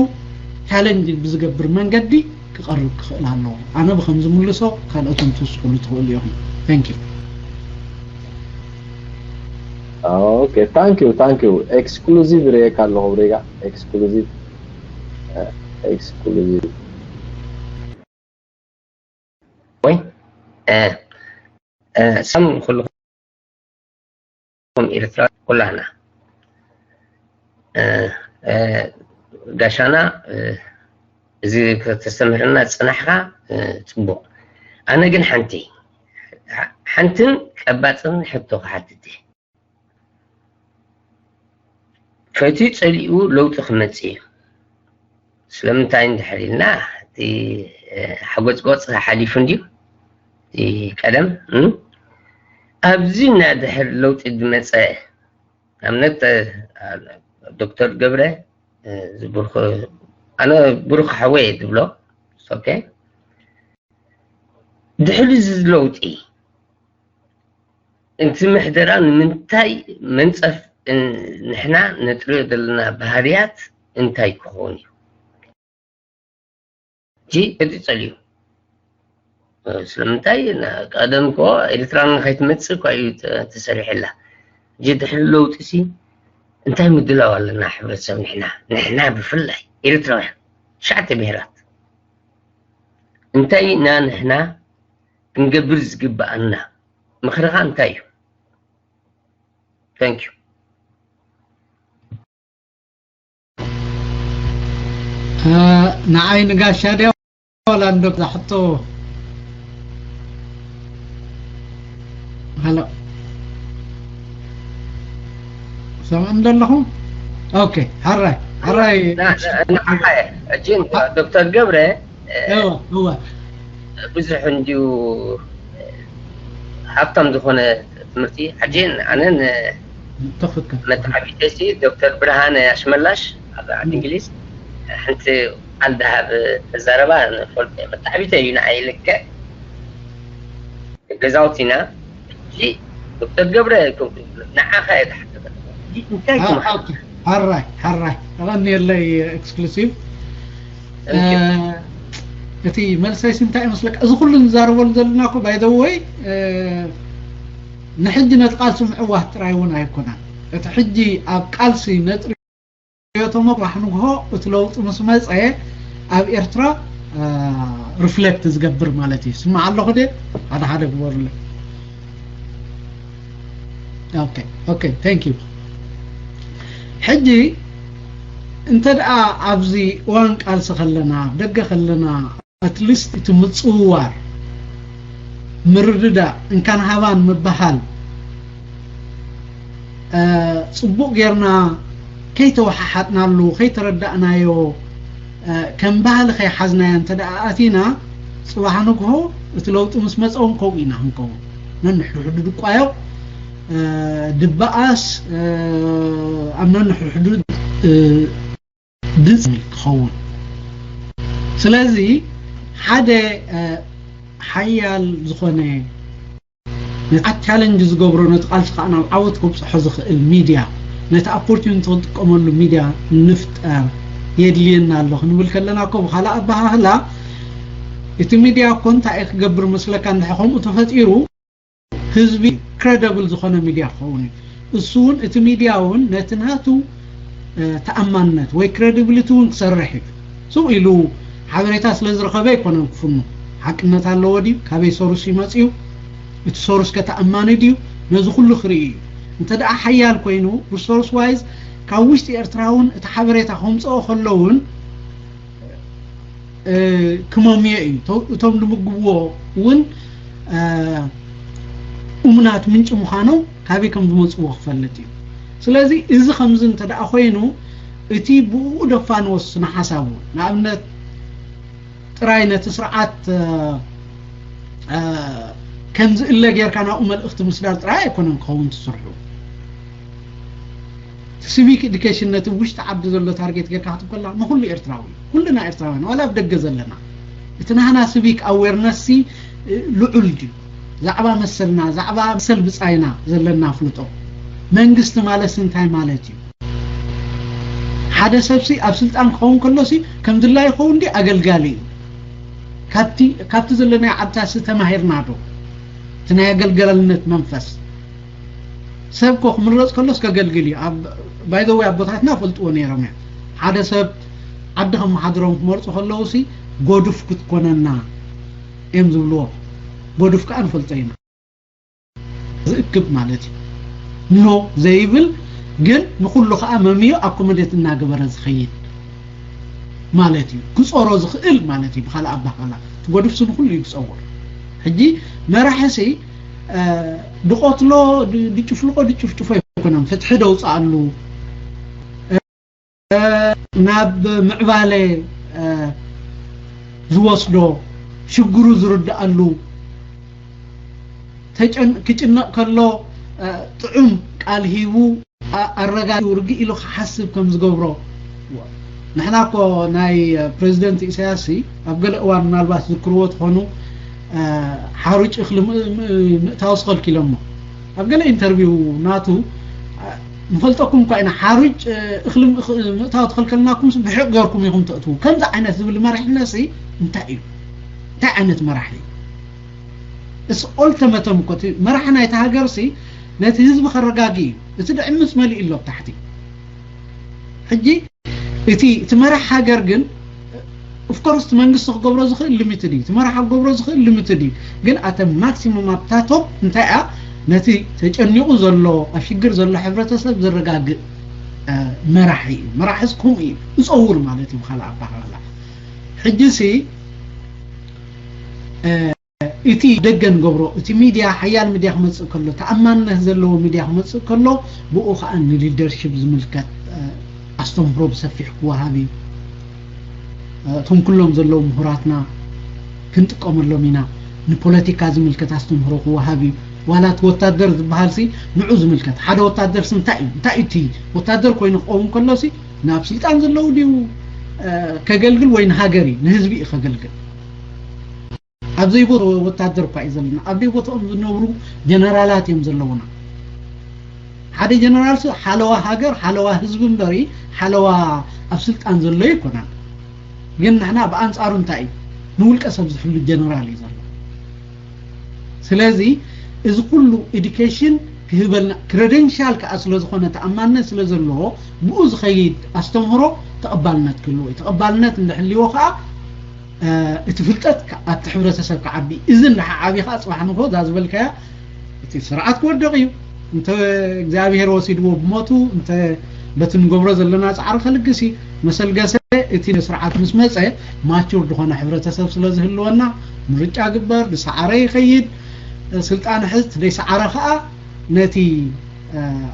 ቻለንጅ ብዝገብር መንገዲ ክቐርብ ክኽእል ኣለዎ። ኣነ ብከም ዝምልሶ ካልኦት ትውስኽሉ ትኽእሉ ኢኹም። Thank you። Okay, thank you, thank you። ኤክስክሉዚቭ ርኤካ ኣለኹ ብሬጋ ኤክስክሉዚቭ ኤክስክሉዚቭ ወይ ሰም ኩልኹም ኤርትራ ኩላህና ጋሻና እዚ ከተስተምህርና ዝፅናሕካ ፅቡቕ። ኣነ ግን ሓንቲ ሓንትን ቀባፅን ሕቶ ክሓትት እየ። ፈትዩ ፀሊኡ ለውጢ ክመፅእ እዩ። ስለምንታይ እንድሕር ኢልና እቲ ሓጎፅጎፅ ሓሊፉ እንድዩ እቲ ቀደም ኣብዚ እና ድሕር ለውጢ ዝመፀ ኣብነት ዶክተር ገብረ ዝብርኩ ኣነ ብሩክ ሓወየ ዝብሎ ኦኬ ድሕሪ እዚ ለውጢ እቲ ምሕደራ ንምንታይ መንፀፍ ንሕና ነጥርዮ ዘለና ባህርያት እንታይ ክኸውን እዩ? ሕጂ እቲ ፀልዩ ስለምንታይ ቀደም ኮ ኤርትራ ንኸይትመፅእ እኳ እዩ ተሰሪሕላ። ሕጂ ድሕሪ ለውጢ ሲ እንታይ ምድላው ኣለና ሕብረተሰብ ንሕና ንሕና ብፍላይ ኤርትራውያን ትሽዓተ ብሄራት። እንታይ ኢና ንሕና ክንገብር ዝግብኣና? ምኽርኻ እንታይ እዩ? Thank you። ንዓይ ንጋሻ ድያ ዋላ እንዶ ዛሕቶ? ሃሎ፣ ሰምዕም ዘለኹም? ኦኬ፣ ሓራይ ሓራይ። ዶክተር ገብረ እወ እወ ብዙሕ እንዲዩ ሃብታም ዝኾነ ትምህርቲ። ሕጂ ኣነን ተኽክል። መተዓቢተይሲ ዶክተር ብርሃነ ኣሽመላሽ ኣብ ዓዲ እንግሊዝ ሓንቲ ቃል ደሃብ ተዛረባ ንፈልጦ እየ። መተዓቢተይ እዩ ንዓይ ልክዕ ገዛውቲና። ሕጂ ዶክተር ገብረ ንዓኻ እየ ዝሓተተ። እንታይ አ- ክመሓ ኦኬ፣ ሓራይ ሓራይ ተቐንየለይ ኤክስክሉሲቭ። Thank you። እ፣ እቲ መልሰይስ እንታይ ይመስለካ? እዚ ኩሉ ንዛረበሉ ዘለና እኮ ባይ ዘ ወይ ንሕጂ ነቲ ቃልሲ ምዕዋት ጥራይ እውን ኣይኮነን። እቲ ሕጂ ኣብ ቃልሲ ነጥርዮ ተመኩ ንግሆ እቲ ለውጢ ምስ መፀ ኣብ ኤርትራ ሪፍሌክት ዝገብር ማለት እዩ። ስማዕ ኣለኹ ደ ሓደ ሓደ ግበሩለይ። ኦኬ ኦኬ፣ ታንክ ዩ። ሕጂ እንተ ደኣ ኣብዚ እዋን ቃልሲ ከለና፣ ደገ ከለና፣ ኣትሊስት እቲ ምጽውዋር፣ ምርድዳእ፣ እንካን ሃባን ምበሃል፣ እ፣ ጽቡቕ ጌርና ከይተወሓሓጥናሉ፣ ከይተረዳእናዮ፣ እ፣ ከም ባህሊ ከይሓዝናዮ እንተ ደኣ ኣቲና፣ ጽባሕ ንግሆ እቲ ለውጢ ምስ መጸ እውን ከምኡ ኢና ክንከውን። ነንሕድሕዱ ድቋየቕ፣ እ፣ ድበኣስ፣ እ፣ ኣብ ነንሕድሕዱ፣ እ፣ ድጽ ክኸውን። ስለዚ ሓደ፣ እ፣ ሓያል ዝኾነ ነቲ ቻለንጅ ዝገብሮ፣ ነቲ ቃልሲ ከዓ ናብ ዓወት ከብጽሖ ዝኽእል ሚድያ፣ ነቲ ኦፖርቹኒቲ ክንጥቀመሉ ሚድያ ንፍጠር የድልየና ኣሎ ክንብል ከለና እኮ ብኻልእ ኣበሃህላ እቲ ሚድያ እኮ እንታይ እዩ ክገብር መስለካ? እንድሕር ከምኡ ተፈጢሩ ህዝቢ ክረደብል ዝኾነ ሚድያ ክኸውን እዩ። እሱ እውን እቲ ሚድያ እውን ነቲ ናቱ፣ እ፣ ተኣማንነት ወይ ክረዲብሊቲ እውን ክሰርሕ እዩ። ስቕ ኢሉ ሓበሬታ ስለ ዝረኸበ ኣይኮነን ክፍኑ። ሓቅነት ኣለዎ ድዩ? ካበይ ሶርስ ይመጽእ እዩ? እቲ ሶርስ ከ ተኣማኒ ድዩ? ነዚ ኩሉ ክርኢ እዩ። እንተ ደኣ ሓያል ኮይኑ ሪሶርስ ዋይዝ ካብ ውሽጢ ኤርትራ እውን እቲ ሓበሬታ ከምጽኦ ከሎ እውን እ፣ ክመምዮ እዩ። እቶ-፣ እቶም ዝምግብዎ እውን፣ እ፣ እሙናት ምንጪ ምዃኖም ካበይ ከም ዝመጽዎ ክፈልጥ እዩ። ስለዚ እዚ ከምዚ እንተ ደኣ ኮይኑ እቲ ብኡ ደፋንዎ ስነ ሓሳቡ፣ ንኣብነት ጥራይ ነቲ ስርዓት፣ እ፣ እ፣ ከም ዝእለ ጌርካ ናብኡ መልእኽቲ ምስዳር ጥራይ ኣይኮነን ክኸውን ትስርሑ። እቲ ሲቪክ ኤዱኬሽን ነቲ ውሽጢ ዓዲ ዘሎ ታርጌት ጌርካ ክትብ ከላ ንኹሉ ኤርትራዊ እዩ። ኩልና ኤርትራውያን ዋላ ኣብ ደገ ዘለና እቲ ናህና ሲቪክ ኣዌርነስ ሲ ልዑል ድዩ? ዛዕባ መሰልና፣ ዛዕባ መሰል ብጻይና ዘለና ኣፍልጦ፣ መንግስቲ ማለት እንታይ ማለት እዩ? ሓደ ሰብ ሲ ኣብ ስልጣን ክኸውን ከሎ ሲ ከም ድላይ ይኸውን ድዩ? ኣገልጋሊ እዩ። ካብቲ ካብቲ ዘለናዮ ዓድታት ሲ ተማሂርና ዶ? እቲ ናይ ኣገልጋልነት መንፈስ ሰብ ኮ ክምረጽ ከሎስ ከገልግል እዩ። ኣብ ባይ ዘ ወይ ኣቦታትና ፈልጥዎ ነይሮም እዮም። ሓደ ሰብ ዓዲ ከመሓድሮም ክመርጹ ከለዉ ሲ ጎዱፍ ክትኮነና እዮም ዝብልዎ። ጎዱፍ ከዓ ንፈልጦ ኢና። ዝእክብ ማለት እዩ። ኖ ዘይብል ግን ንኹሉ ከዓ መምዮ ኣኮመዴት እናገበረ ዝኸይድ ማለት እዩ። ክጾሮ ዝኽእል ማለት እዩ። ብኻልእ ኣባህላ እቲ ጎዱፍ ሲ ንኹሉ እዩ ክጸውር። ሕጂ መራሒ ሲ እ፣ ድቆትሎ ድ- ድጭፍልቆ ድጭፍጭፎ ኣይኮነን፣ ፍትሒ ደውፅኣሉ፣ እ፣ ናብ ምዕባለ፣ እ፣ ዝወስዶ፣ ሽግሩ ዝርድኣሉ፣ ተጨን- ክጭነቕ ከሎ፣ እ፣ ጥዑም ቃል ሂቡ፣ ኣ- ኣረጋጊኡ ርግእ ኢሉ ክሓስብ ከም ዝገብሮ። ንሕና እኮ ናይ ፕሬዚደንት ኢሳያስ ሲ ኣብ ገለ እዋን ምናልባት ዝክርዎ ትኾኑ፣ እ፣ ሓሩጭ እኽሊ ም- ም- ምእታው ስኸልኪሎሞ ኣብ ገለ ኢንተርቪው ናቱ፣ እ፣ ንፈልጠኩም እኳ ኢና፣ ሓሩጭ፣ እ፣ እኽሊ ም- እኽ- ምእታው ትኸልከልናኩም ሲ ብሕቕ ገርኩም ኢኹም ተእትዉ ከምዚ ዓይነት ዝብል መሪሕነት ሲ እንታይ እዩ? እንታይ ዓይነት መራሒ እዩ? እስ ኦልተመተም እኮ እቲ መራሒ ናይቲ ሃገር ሲ ነቲ ህዝቢ ከረጋጊ እዩ። እቲ ድዕምስ መሊኡ ኣሎ ኣብ ታሕቲ። ሕጂ እቲ እቲ መራሕ ሃገር ግን ኦፍኮርስ መንግስቲ ክገብሮ ዝኽእል ሊሚትድ እዩ፣ እቲ መራሒ ክገብሮ ዝኽእል ሊሚትድ እዩ። ግን ኣተ ማክሲሙም ኣብታ ቶፕ እንታይ እያ? ነቲ ተጨኒቑ ዘሎ ኣብ ሽግር ዘሎ ሕብረተሰብ ዘረጋግእ መራሒ እዩ። መራሒስ ከምኡ እዩ ዝፀውር ማለት እዩ። ብካልእ ኣባሃህላ ሕጂ ሲ እቲ ደገ ንገብሮ፣ እቲ ሚድያ ሓያል ሚድያ ክመፅእ ከሎ፣ ተኣማንነት ዘለዎ ሚድያ ክመፅእ ከሎ፣ ብኡ ከዓ ንሊደርሽፕ ዝምልከት ኣስተምህሮ ብሰፊሕ ክወሃብ እዩ። እቶም ኩሎም ዘለዉ ምሁራትና ክንጥቀመሎም ኢና። ንፖለቲካ ዝምልከት ኣስተምህሮ ክወሃብ እዩ። ዋላ እቲ ወታደር ዝበሃል ሲ ንዑ ዝምልከት፣ ሓደ ወታደር ሲ እንታይ እዩ? እንታይ እዩ እቲ ወታደር ኮይኑ ክኸውን ከሎ ሲ ናብ ስልጣን ዘለዉ ድዩ ከገልግል ወይ ንሃገር እዩ ንህዝቢ እዩ ከገልግል? ኣብ ዘይቦትኡ ወታደር እኳ እዩ ዘለና። ኣብ ዘይቦትኦም ዝነብሩ ጀነራላት እዮም ዘለውና። ሓደ ጀነራል ሲ ሓለዋ ሃገር፣ ሓለዋ ህዝቢ እምበሪ ሓለዋ ኣብ ስልጣን ዘሎ ኣይኮነን። ግን ንሕና ብኣንፃሩ እንታይ እዩ ንውልቀ ሰብ ዝሕሉ ጀነራል እዩ ዘሎ። ስለዚ እዚ ኩሉ ኤዱኬሽን ክህበልና ክረደንሻል ከዓ ስለ ዝኾነ ተኣማንነት ስለ ዘለዎ ብኡ ዝኸይድ ኣስተምህሮ ተቐባልነት ክህልዎ እዩ። ተቐባልነት እንድሕልዎ ከዓ እቲ ፍልጠት ኣብቲ ሕብረተሰብ ክዓቢ እዚ እንድሓ ዓቢ ከዓ ፅባሕ ንጎ እዛ ዝበልካያ እቲ ስርዓት ክወድቕ እዩ። እንተ እግዚኣብሔር ወሲድዎ ብሞቱ እንተ በቲ ንገብሮ ዘለና ፃዕሪ ከልግስ እዩ። መሰልገሰ እቲ ስርዓት ምስ መፀ ማቹር ዝኾነ ሕብረተሰብ ስለ ዝህልወና ምርጫ ግበር፣ ዝሰዓረ ይኸይድ፣ ስልጣን ሕዝ፣ ዘይሰዓረ ከዓ ነቲ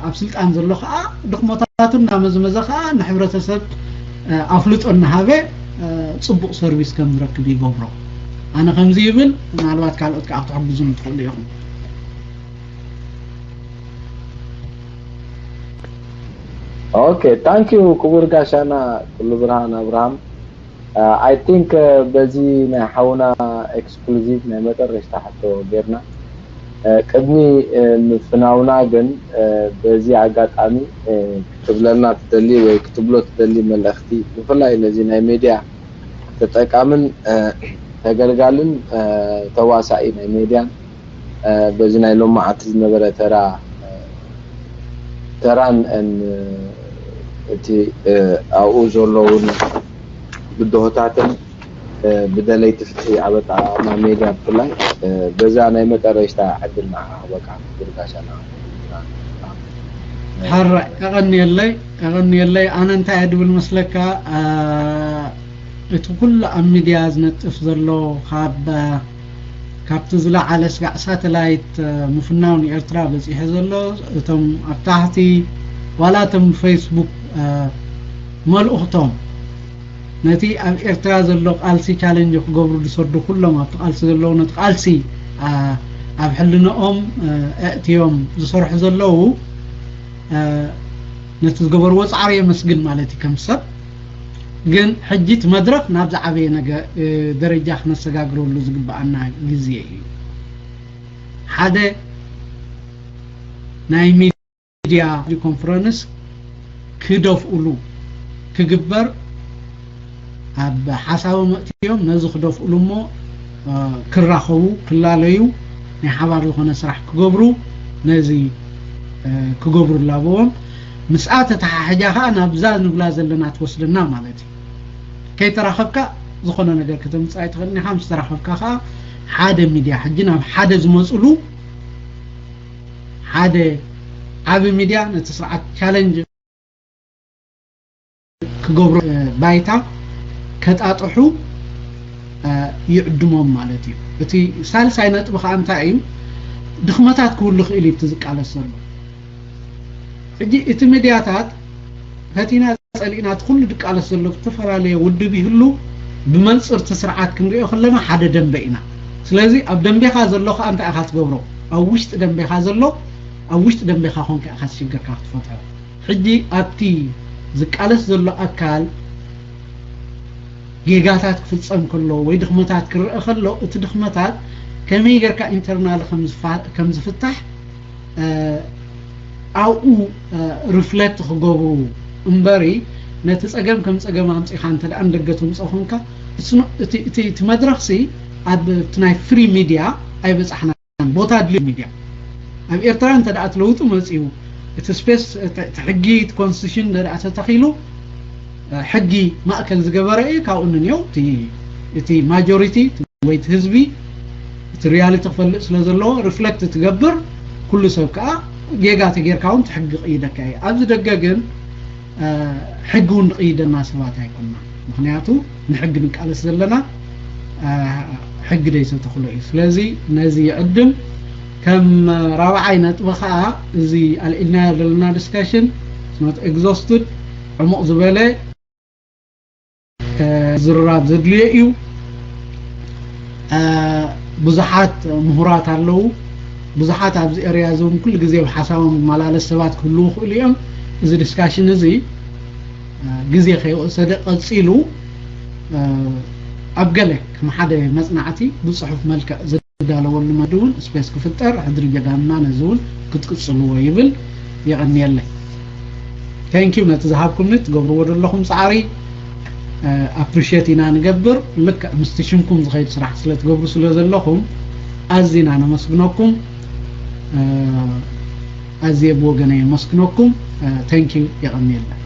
ኣብ ስልጣን ዘሎ ከዓ ድኽመታቱ እናመዝመዘ ከዓ ንሕብረተሰብ ኣፍልጦ እናሃበ ፅቡቕ ሰርቪስ ከም ዝረክብ ይገብሮ። ኣነ ከምዚ ይብል፣ ምናልባት ካልኦት ከዓ ክትሕግዙ ትኽእሉ ኢኹም። ኦኬ፣ ታንክ ዩ ክቡር ጋሻና ኩሉ ብርሃን ኣብርሃም። ኣይ ቲንክ በዚ ናይ ሓውና ኤክስክሉዚቭ ናይ መጠረሽታ ሕቶ ጌርና ቅድሚ ምፍናውና ግን በዚ ኣጋጣሚ ክትብለና ትደሊ ወይ ክትብሎ ትደሊ መልእኽቲ ብፍላይ ነዚ ናይ ሜድያ ተጠቃምን ተገልጋልን ተዋሳኢ ናይ ሜድያን በዚ ናይ ሎማዓንቲ ዝነበረ ተራ ተራን እቲ ኣብኡ ዘለውን ብድሆታትን ብደለይቲ ፍትሒ ኣብ ኣጠቓቕማ ሜድያ ብፍላይ በዛ ናይ መጠረሽታ ዕድል ንዓኻ ክህበካ ብርጋሻና ሓራይ ቀቐንየለይ ቀቐንየለይ ኣነ እንታይ እየ ድብል መስለካ እቲ ኩሉ ኣብ ሚድያ ዝነጥፍ ዘሎ ካብ ካብቲ ዝለዓለ ስጋዕ ሳተላይት ምፍናው ንኤርትራ በፂሑ ዘሎ እቶም ኣብ ታሕቲ ዋላ እቶም ፌስቡክ መልእኽቶም ነቲ ኣብ ኤርትራ ዘሎ ቃልሲ ቻለንጅ ክገብሩ ዝሰዱ ኩሎም ኣብቲ ቃልሲ ዘለዉ ነቲ ቃልሲ ኣብ ሕልንኦም ኣእትዮም ዝሰርሑ ዘለዉ ነቲ ዝገበርዎ ፃዕሪ የመስግን ማለት እዩ ከም ሰብ ግን ሕጂ እቲ መድረኽ ናብ ዝዓበየ ደረጃ ክነሰጋግረሉ ዝግበኣና ግዜ እዩ። ሓደ ናይ ሚድያ ኮንፈረንስ ክደፍኡሉ ክግበር ኣብ ሓሳቦም ኣእትዮም ነዚ ክደፍኡሉ እሞ ክራኸቡ ክላለዩ ናይ ሓባር ዝኾነ ስራሕ ክገብሩ ነዚ ክገብሩ ላበዎም ምስኣ ተተሓሕጃ ከዓ ናብዛ ንብላ ዘለና ትወስደና ማለት እዩ። ከይተራኸብካ ዝኾነ ነገር ከተምፅእ ኣይትኽእልን ኢኻ። ምስ ተራኸብካ ከዓ ሓደ ሚድያ ሕጂ ናብ ሓደ ዝመፅሉ ሓደ ዓቢ ሚድያ ነቲ ስርዓት ቻለንጅ ክገብሩ ባይታ ከጣጥሑ ይዕድሞም ማለት እዩ። እቲ ሳልሳይ ነጥቢ ከዓ እንታይ እዩ? ድኽመታት ክህሉ ይኽእል እዩ እቲ ዝቃለስ ዘሎ። ሕጂ እቲ ሚድያታት ፈቲና ፀሊእና እቲ ኩሉ ድቃለስ ዘሎ ዝተፈላለየ ውድብ ይህሉ ብመንፅር እቲ ስርዓት ክንሪኦ ከለና ሓደ ደንበ ኢና። ስለዚ ኣብ ደንቤኻ ዘሎ ከዓ እንታይ ኢኻ ትገብሮ? ኣብ ውሽጢ ደንቤኻ ዘሎ ኣብ ውሽጢ ደንቤኻ ኮንካ ኢኻ ሽግርካ ክትፈትሖ። ሕጂ ኣብቲ ዝቃለስ ዘሎ ኣካል ጌጋታት ክፍፀም ከሎ ወይ ድኽመታት ክረአ ከሎ እቲ ድኽመታት ከመይ ጌርካ ኢንተርናል ከም ዝፍታሕ ኣብኡ ሪፍለክት ክገብሩ እምበሪ ነቲ ፀገም ከም ፀገም ኣምፂኻ እንተ ደኣ ንደገ ተምፅኦ ኮንካ እቲ መድረኽ ሲ ኣብ ናይ ፍሪ ሚድያ ኣይበፃሕናን ቦታ ኣድልዩ ሚድያ ኣብ ኤርትራ እንተ ደኣ ለውጢ መፅኡ እቲ ስፔስ እቲ ሕጊ እቲ ኮንስቲቱሽን እንተ ደኣ ተተኺሉ ሕጊ ማእከል ዝገበረ እዩ። ካብኡ ንንየው እቲ ማጆሪቲ ወይ እቲ ህዝቢ እቲ ሪያሊቲ ክፈልጥ ስለ ዘለዎ ሪፍለክት ትገብር። ኩሉ ሰብ ከዓ ጌጋ ተጌርካ እውን እቲ ሕጊ ክቕይደካ እዩ። ኣብዚ ደገ ግን ሕጊ እውን ዝቕይደና ሰባት ኣይኮንና። ምክንያቱ ንሕጊ ንቃለስ ዘለና ሕጊ ደይሰተኽሎ እዩ። ስለዚ ነዚ ይዕድም። ከም ራብዓይ ነጥቢ ከዓ እዚ ኣልዒልናዮ ዘለና ዲስካሽን ኖት ኤግዞስትድ ዕሙቕ ዝበለ ዝርራብ ዘድልዮ እዩ። ብዙሓት ምሁራት ኣለዉ። ብዙሓት ኣብዚ ኤርያ እዚ እውን ኩሉ ግዜ ብሓሳቦም ዝመላለስ ሰባት ክህልዉ ይኽእሉ እዮም። እዚ ዲስካሽን እዚ ግዜ ከይወሰደ ቀፂሉ ኣብ ገለ ከም ሓደ መፅናዕቲ ብፅሑፍ መልክዕ ዝዳለወሉ መድብ እውን ስፔስ ክፍጠር ሕድሪ ጀጋኑና ነዚ እውን ክትቅፅልዎ ይብል። የቐንየለይ። ቴንኪዩ ነቲ ዝሃብኩምኒ ትገብርዎ ዘለኹም ፃዕሪ ኣፕሪሽት ኢና ንገብር። ልክዕ ምስቲ ሽምኩም ዝኸይድ ስራሕ ስለ ትገብሩ ስለ ዘለኹም ኣዚና ነመስግነኩም። ኣዝየ ብወገነይ የመስግነኩም። ቴንኪዩ። የቐንየለይ።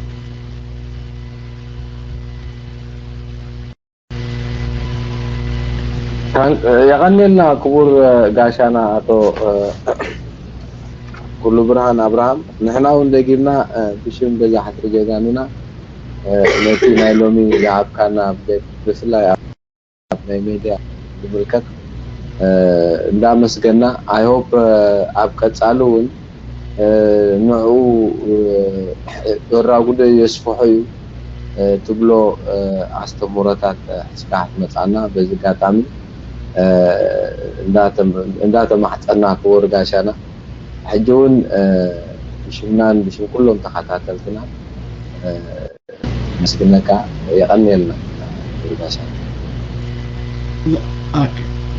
የቐንየልና ክቡር ጋሻና ኣቶ ኩሉ ብርሃን ኣብርሃም። ንሕና እውን ደጊምና ብሽም ገዛ ሕድሪ ጀጋኑና ነቲ ናይ ሎሚ ዝሃብካና ኣፕዴት ብፍላይ ኣብ ናይ ሜድያ ዝምልከት እንዳመስገና፣ I hope ኣብ ቀፃሊ እውን ንዕኡ ዶራጉዶ የስፍሖ እዩ ትብሎ ኣስተምህሮታት ሒዝካ ክትመፅኣና በዚ ኣጋጣሚ እንዳተማሕፀና ክቡር ጋሻና። ሕጂ እውን ብሽምናን ብሽም ኩሎም ተኸታተልትና ነመስግነካ። የቐንየልና ክቡር ጋሻና።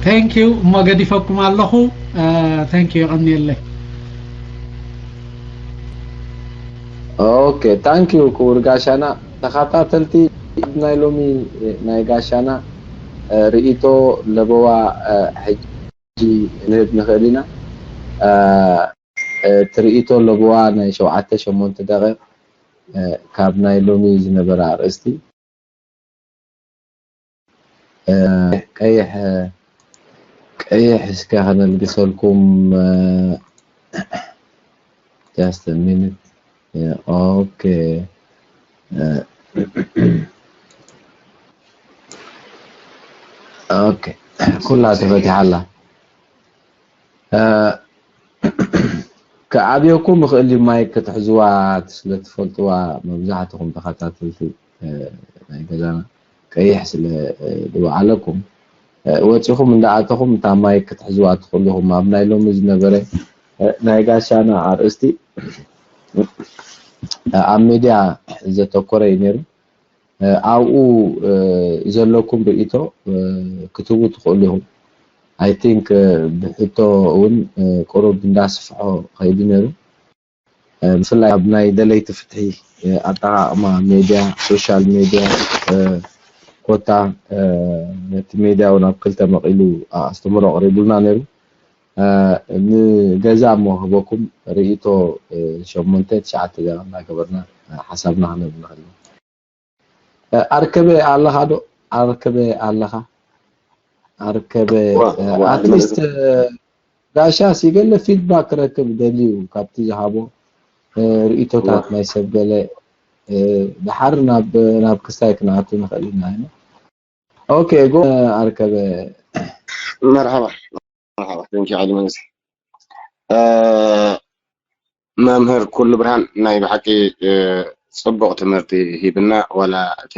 ቴንክ ዩ። እሞ ገዲፈኩም ኣለኹ። ቴንክ ዩ። የቐንየለይ። ኦኬ፣ ታንክ ዩ ክቡር ጋሻና። ተኸታተልቲ ናይ ሎሚ ናይ ጋሻና ርእይቶ ለበዋ ሕጂ ክንህብ ንኽእል ኢና። እቲ ርእይቶ ለበዋ ናይ ሸውዓተ ሸሞንተ ደቂቕ ካብ ናይ ሎሚ ዝነበረ ኣርእስቲ ቀይሕ ቀይሕ እስከ ከነልግሰልኩም። Just a minute. Okay. Okay. ኩላ ተፈቲሓ ኣላ። ክዓብየኩም ይኽእል እዩ። ማይክ ክትሕዝዋ ስለ ትፈልጥዋ መብዛሕትኹም ተኸታተልቲ ናይ ገዛና ቀይሕ ስለ ዝወዓለኩም ወፂኹም እንዳኣተኹም እታ ማይክ ክትሕዝዋ ትኽእሉ ኢኹም። ኣብ ናይ ሎሚ ዝነበረ ናይ ጋሻና ኣርእስቲ ኣብ ሜድያ ዘተኮረ እዩ ነይሩ። ኣብኡ ዘለኩም ርእይቶ ክትህቡ ትኽእሉ ኢኹም። I think ብሕቶ እውን ቁሩብ እንዳስፍሖ ከይዱ ነይሩ። ብፍላይ ኣብ ናይ ደለይቲ ፍትሒ ኣጠቓቕማ ሜድያ፣ ሶሻል ሜድያ ኮታ ነቲ ሜድያ እውን ኣብ ክልተ መቒሉ ኣስተምህሮ ኣቕሪቡልና ነይሩ። ንገዛ እሞ ክህበኩም ርእይቶ ሸሞንተ ትሽዓተ ደቂቕ እናገበርና ሓሳብና ክነብ ንኽእል ኢና። ኣርከበ ኣለኻ ዶ? ኣርከበ ኣለኻ? ኣርከበ ኣትሊስት ጋሻ ሲገለ ፊድባክ ክረክብ ደልዩ ካብቲ ዝሃቦ ርእይቶታት ናይ ሰብ ገለ ድሓር ናብ ናብ ክስታይ ክንኣቱ ንኽእል ኢና። ኦኬ ጎ ኣርከበ መርሓባ መርሓባ። Thank you ዓሊ መንግስቲ። መምህር ኩሉ ብርሃን ናይ ብሓቂ ፅቡቕ ትምህርቲ ሂብና። ዋላ እቲ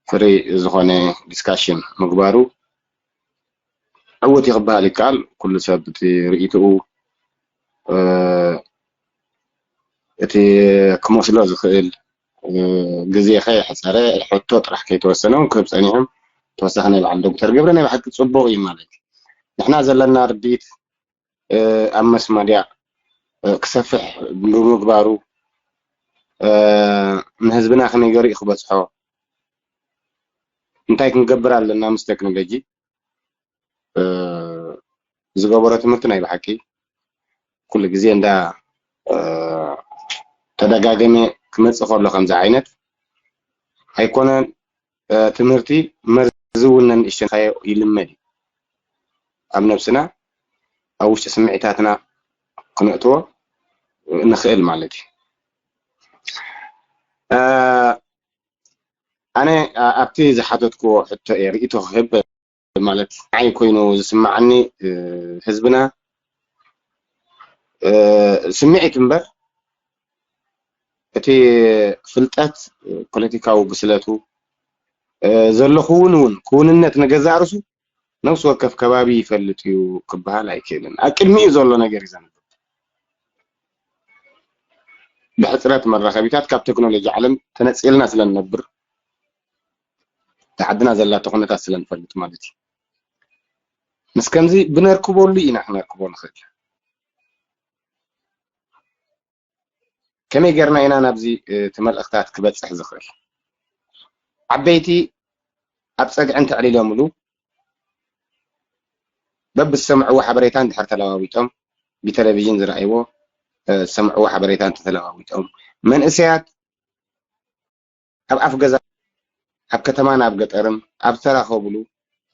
ፍሪ ዝኾነ ዲስካሽን ምግባሩ ዕውት እዩ ክበሃል ይከኣል። ኩሉ ሰብ እቲ ርእይትኡ እቲ ክመስሎ ዝኽእል ግዜ ከየሕፀረ ሕቶ ጥራሕ ከይተወሰነ እውን ክህብ ፀኒሑ። ተወሳኺ ናይ በዓል ዶክተር ገብረ ናይ ብሓቂ ፅቡቕ እዩ ማለት እዩ። ንሕና ዘለና ርድኢት ኣብ መስመድያ ክሰፍሕ ብምግባሩ ንህዝብና ከመይ ገይሩ እዩ ክበፅሖ፣ እንታይ ክንገብር ኣለና ምስ ቴክኖሎጂ ዝገበሮ ትምህርቲ ናይ ብሓቂ ኩሉ ግዜ እንዳ ተደጋገመ ክመፅእ ከሎ ከምዚ ዓይነት ኣይኮነን ትምህርቲ መርዚ እውን ነንእሽተንካዮ ይልመድ እዩ። ኣብ ነብስና ኣብ ውሽጢ ስምዒታትና ክነእትዎ ንኽእል ማለት እዩ። ኣነ ኣብቲ ዝሓተትክዎ ሕቶ እየ ርእይቶ ክህብ ማለት ንዓይ ኮይኑ ዝስማዓኒ ህዝብና ስምዒት እምበር እቲ ፍልጠት ፖለቲካዊ ብስለቱ ዘሎ ክውን እውን ክውንነት ንገዛእ ርእሱ ነፍሲ ወከፍ ከባቢ ይፈልጥ እዩ ክበሃል ኣይክእልን። ኣብ ቅድሚኡ ዘሎ ነገር እዩ ዘንብብ። ብሕፅረት መራኸቢታት ካብ ቴክኖሎጂ ዓለም ተነፂልና ስለ ንነብር እቲ ዓድና ዘላቶ ኩነታት ስለ ንፈልጥ ማለት እዩ። ምስ ከምዚ ብነርክበሉ ኢና ክነርክቦ ንኽእል። ከመይ ጌርና ኢና ናብዚ እቲ መልእኽታት ክበፅሕ ዝኽእል? ዓበይቲ ኣብ ፀግዒ እንተዕሊሎምሉ በብዝሰምዕዎ ሓበሬታ እንድሕር ተለዋዊጦም ብቴሌቪዥን ዝረኣይዎ ዝሰምዕዎ ሓበሬታ እንተተለዋዊጦም መንእሰያት ኣብ ኣፍ ገዛ ኣብ ከተማን ኣብ ገጠርን ኣብ ዝተራኸብሉ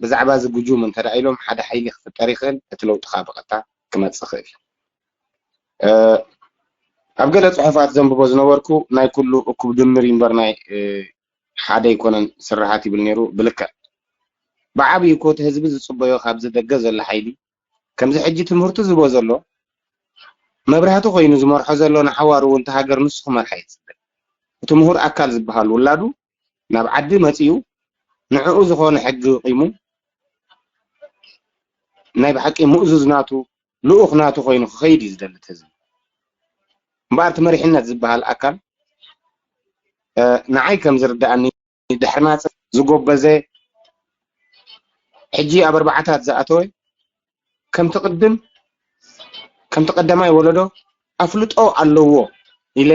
ብዛዕባ እዚ ጉጁም እንተ ኢሎም ሓደ ሓይሊ ክፍጠር ይኽእል፣ እቲ ለውጢ ከዓ ብቐጥታ ክመፅእ ይኽእል። ኣብ ገለ ፅሑፋት ዘንብቦ ዝነበርኩ ናይ ኩሉ እኩብ ድምር እዩ እምበር ናይ ሓደ ኣይኮነን ስርሓት ይብል ነይሩ ብልክዕ። ብዓብዩ እኮ እቲ ህዝቢ ዝፅበዮ ካብዚ ደገ ዘሎ ሓይሊ ከምዚ ሕጂ ትምህርቱ ዝቦ ዘሎ መብራህቲ ኮይኑ ዝመርሖ ዘሎ ንሓዋሩ እውን እታ ሃገር ንሱ ክመርሓ ይፅበ። እቲ ምሁር ኣካል ዝበሃል ውላዱ ናብ ዓዲ መፂኡ ንዕኡ ዝኾነ ሕጊ ቂሙ ናይ ብሓቂ ምእዙዝ ናቱ ልኡኽ ናቱ ኮይኑ ክኸይድ እዩ ዝደሊ እቲ ህዝቢ። እምበኣር እቲ መሪሕነት ዝበሃል ኣካል ንዓይ ከም ዝርድኣኒ ድሕሪ ናፅነት ዝጎበዘ ሕጂ ኣብ ኣርባዓታት ዝኣተወ ከምቲ ቅድም ከምቲ ቀዳማይ ወለዶ ኣፍልጦ ኣለዎ ኢለ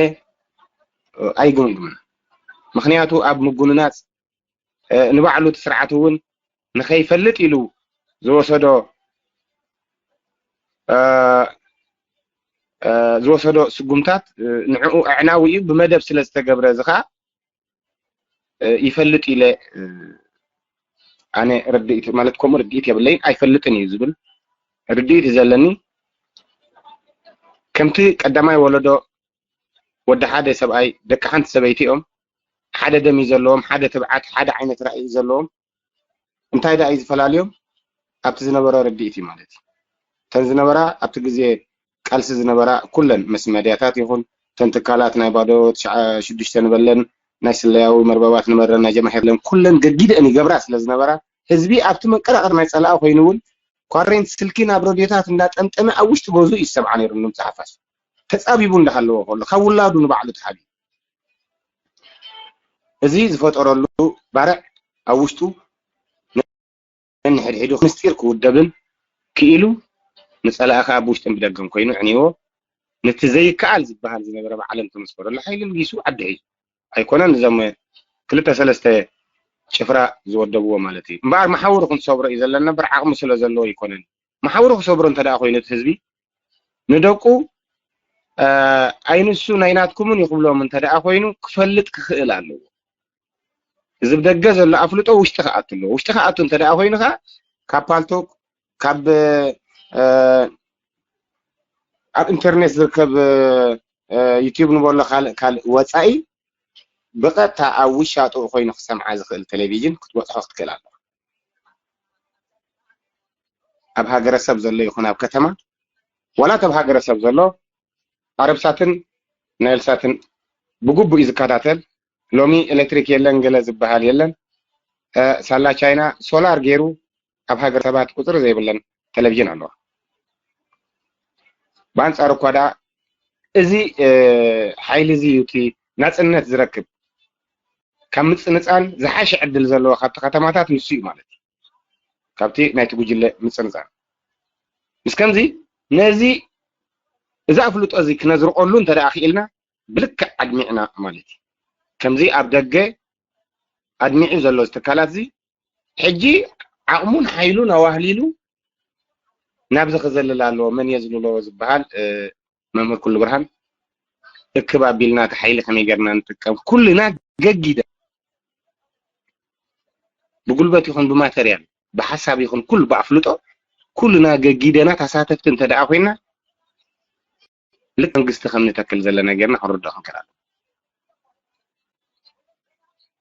ኣይግምግምን። ምክንያቱ ኣብ ምጉንናፅ ንባዕሉ እቲ ስርዓት እውን ንኸይፈልጥ ኢሉ ዝወሰዶ ዝወሰዶ ስጉምታት ንዕኡ ኣዕናዊ እዩ ብመደብ ስለ ዝተገብረ እዚ ከዓ ይፈልጥ ኢለ ኣነ ርድኢት ማለት ከምኡ ርድኢት የብለይን ኣይፈልጥን እዩ ዝብል ርድኢት እዩ ዘለኒ። ከምቲ ቀዳማይ ወለዶ ወዲ ሓደ ሰብኣይ ደቂ ሓንቲ ሰበይቲ እዮም። ሓደ ደም እዩ ዘለዎም፣ ሓደ ትብዓት፣ ሓደ ዓይነት ራእይ እዩ ዘለዎም። እንታይ ደኣ እዩ ዝፈላልዮም? ኣብቲ ዝነበረ ርድኢት እዩ ማለት እዩ። እተን ዝነበራ ኣብቲ ግዜ ቃልሲ ዝነበራ ኩለን ምስ መድያታት ይኹን እተን ትካላት ናይ ባዶ ትሽዓ ሽዱሽተ ንበለን ናይ ስለያዊ መርበባት ንበረን ናይ ጀማሒር ለን ኩለን ገጊደን ይገብራ ስለ ዝነበራ ህዝቢ ኣብቲ መንቀራቕር ናይ ጸላኢ ኮይኑ እውን ኳሬንት ስልኪ ናብ ረድዮታት እንዳጠምጠመ ኣብ ውሽጢ ገዝኡ እዩ ዝሰምዓ ነይሩ ንምጽሓፋሽ ተጻቢቡ እንዳሃለወ ከሎ ካብ ውላዱ ንባዕሉ ተሓቢኡ እዚ ዝፈጠረሉ ባርዕ ኣብ ውሽጡ ነንሕድሕዱ ምስጢር ክውደብን ክኢሉ ንጸላኢ ከኣ ብውሽጥን ብደገን ኮይኑ ዕንይዎ ነቲ ዘይከኣል ዝበሃል ዝነበረ ብዓለም ተመስከረሉ ሓይሊ ልጊሱ ዓዲ ሒዙ ኣይኮነን እዞም ክልተ ሰለስተ ጭፍራ ዝወደብዎ ማለት እዩ እምበኣር መሓውሩ ክንሰብሮ እዩ ዘለና እምበር ዓቕሚ ስለ ዘለዎ ኣይኮነን መሓውሩ ክሰብሮ እንተ ደኣ ኮይኑ እቲ ህዝቢ ንደቁ ኣይንሱ ናይ ናትኩምን እዩ ክብሎም እንተ ደኣ ኮይኑ ክፈልጥ ክኽእል ኣለዎ። እዚ ብደገ ዘሎ ኣፍልጦ ውሽጢ ክኣቱ ኣለዎ። ውሽጢ ክኣቱ እንተ ደኣ ኮይኑ ከዓ ካብ ፓልቶክ ካብ ኣብ ኢንተርኔት ዝርከብ ዩቲዩብ ንበሎ ካልእ ካልእ ወፃኢ ብቐጥታ ኣብ ውሻጥኡ ኮይኑ ክሰምዓ ዝኽእል ቴሌቪዥን ክትበፅሖ ክትክእል ኣለዋ። ኣብ ሃገረሰብ ዘሎ ይኹን ኣብ ከተማ ዋላ ኣብ ሃገረሰብ ዘሎ ኣረብሳትን ናይልሳትን ብግቡእ እዩ ዝከታተል። ሎሚ ኤሌክትሪክ የለን ገለ ዝበሃል የለን። ሳላ ቻይና ሶላር ገይሩ ኣብ ሃገር ሰባት ቁፅሪ ዘይብለን ቴሌቪዥን ኣለዋ። ብኣንፃሩ እኳ ደኣ እዚ ሓይሊ እዚ እዩ እቲ ናፅነት ዝረክብ። ካብ ምፅንፃን ዝሓሸ ዕድል ዘለዎ ካብቲ ከተማታት ንሱ እዩ ማለት እዩ። ካብቲ ናይቲ ጉጅለ ምፅንፃን ምስ ከምዚ ነዚ እዚ ኣፍልጦ እዚ ክነዝርቀሉ እንተ ደኣ ክኢልና ብልክዕ ኣድሚዕና ማለት እዩ። ከምዚ ኣብ ደገ ኣድሚዑ ዘሎ እዚ ትካላት እዚ ሕጂ ዓቕሙን ሓይሉን ኣዋህሊሉ ናብዚ ክዘልል ኣለዎ። መን እየ ዝልሎ ዝበሃል መምህር ኩሉ ብርሃን እክብ ኣቢልና እቲ ሓይሊ ከመይ ጌርና ንጥቀም ኩልና ገጊደ ብጉልበት ይኹን ብማተርያል፣ ብሓሳብ ይኹን ኩሉ ብኣፍልጦ፣ ኩልና ገጊደና ተሳተፍቲ እንተ ደኣ ኮይና፣ ልክ መንግስቲ ከም ንተክል ዘለና ጌርና ክንርድኦ ክንክእል ኣለና።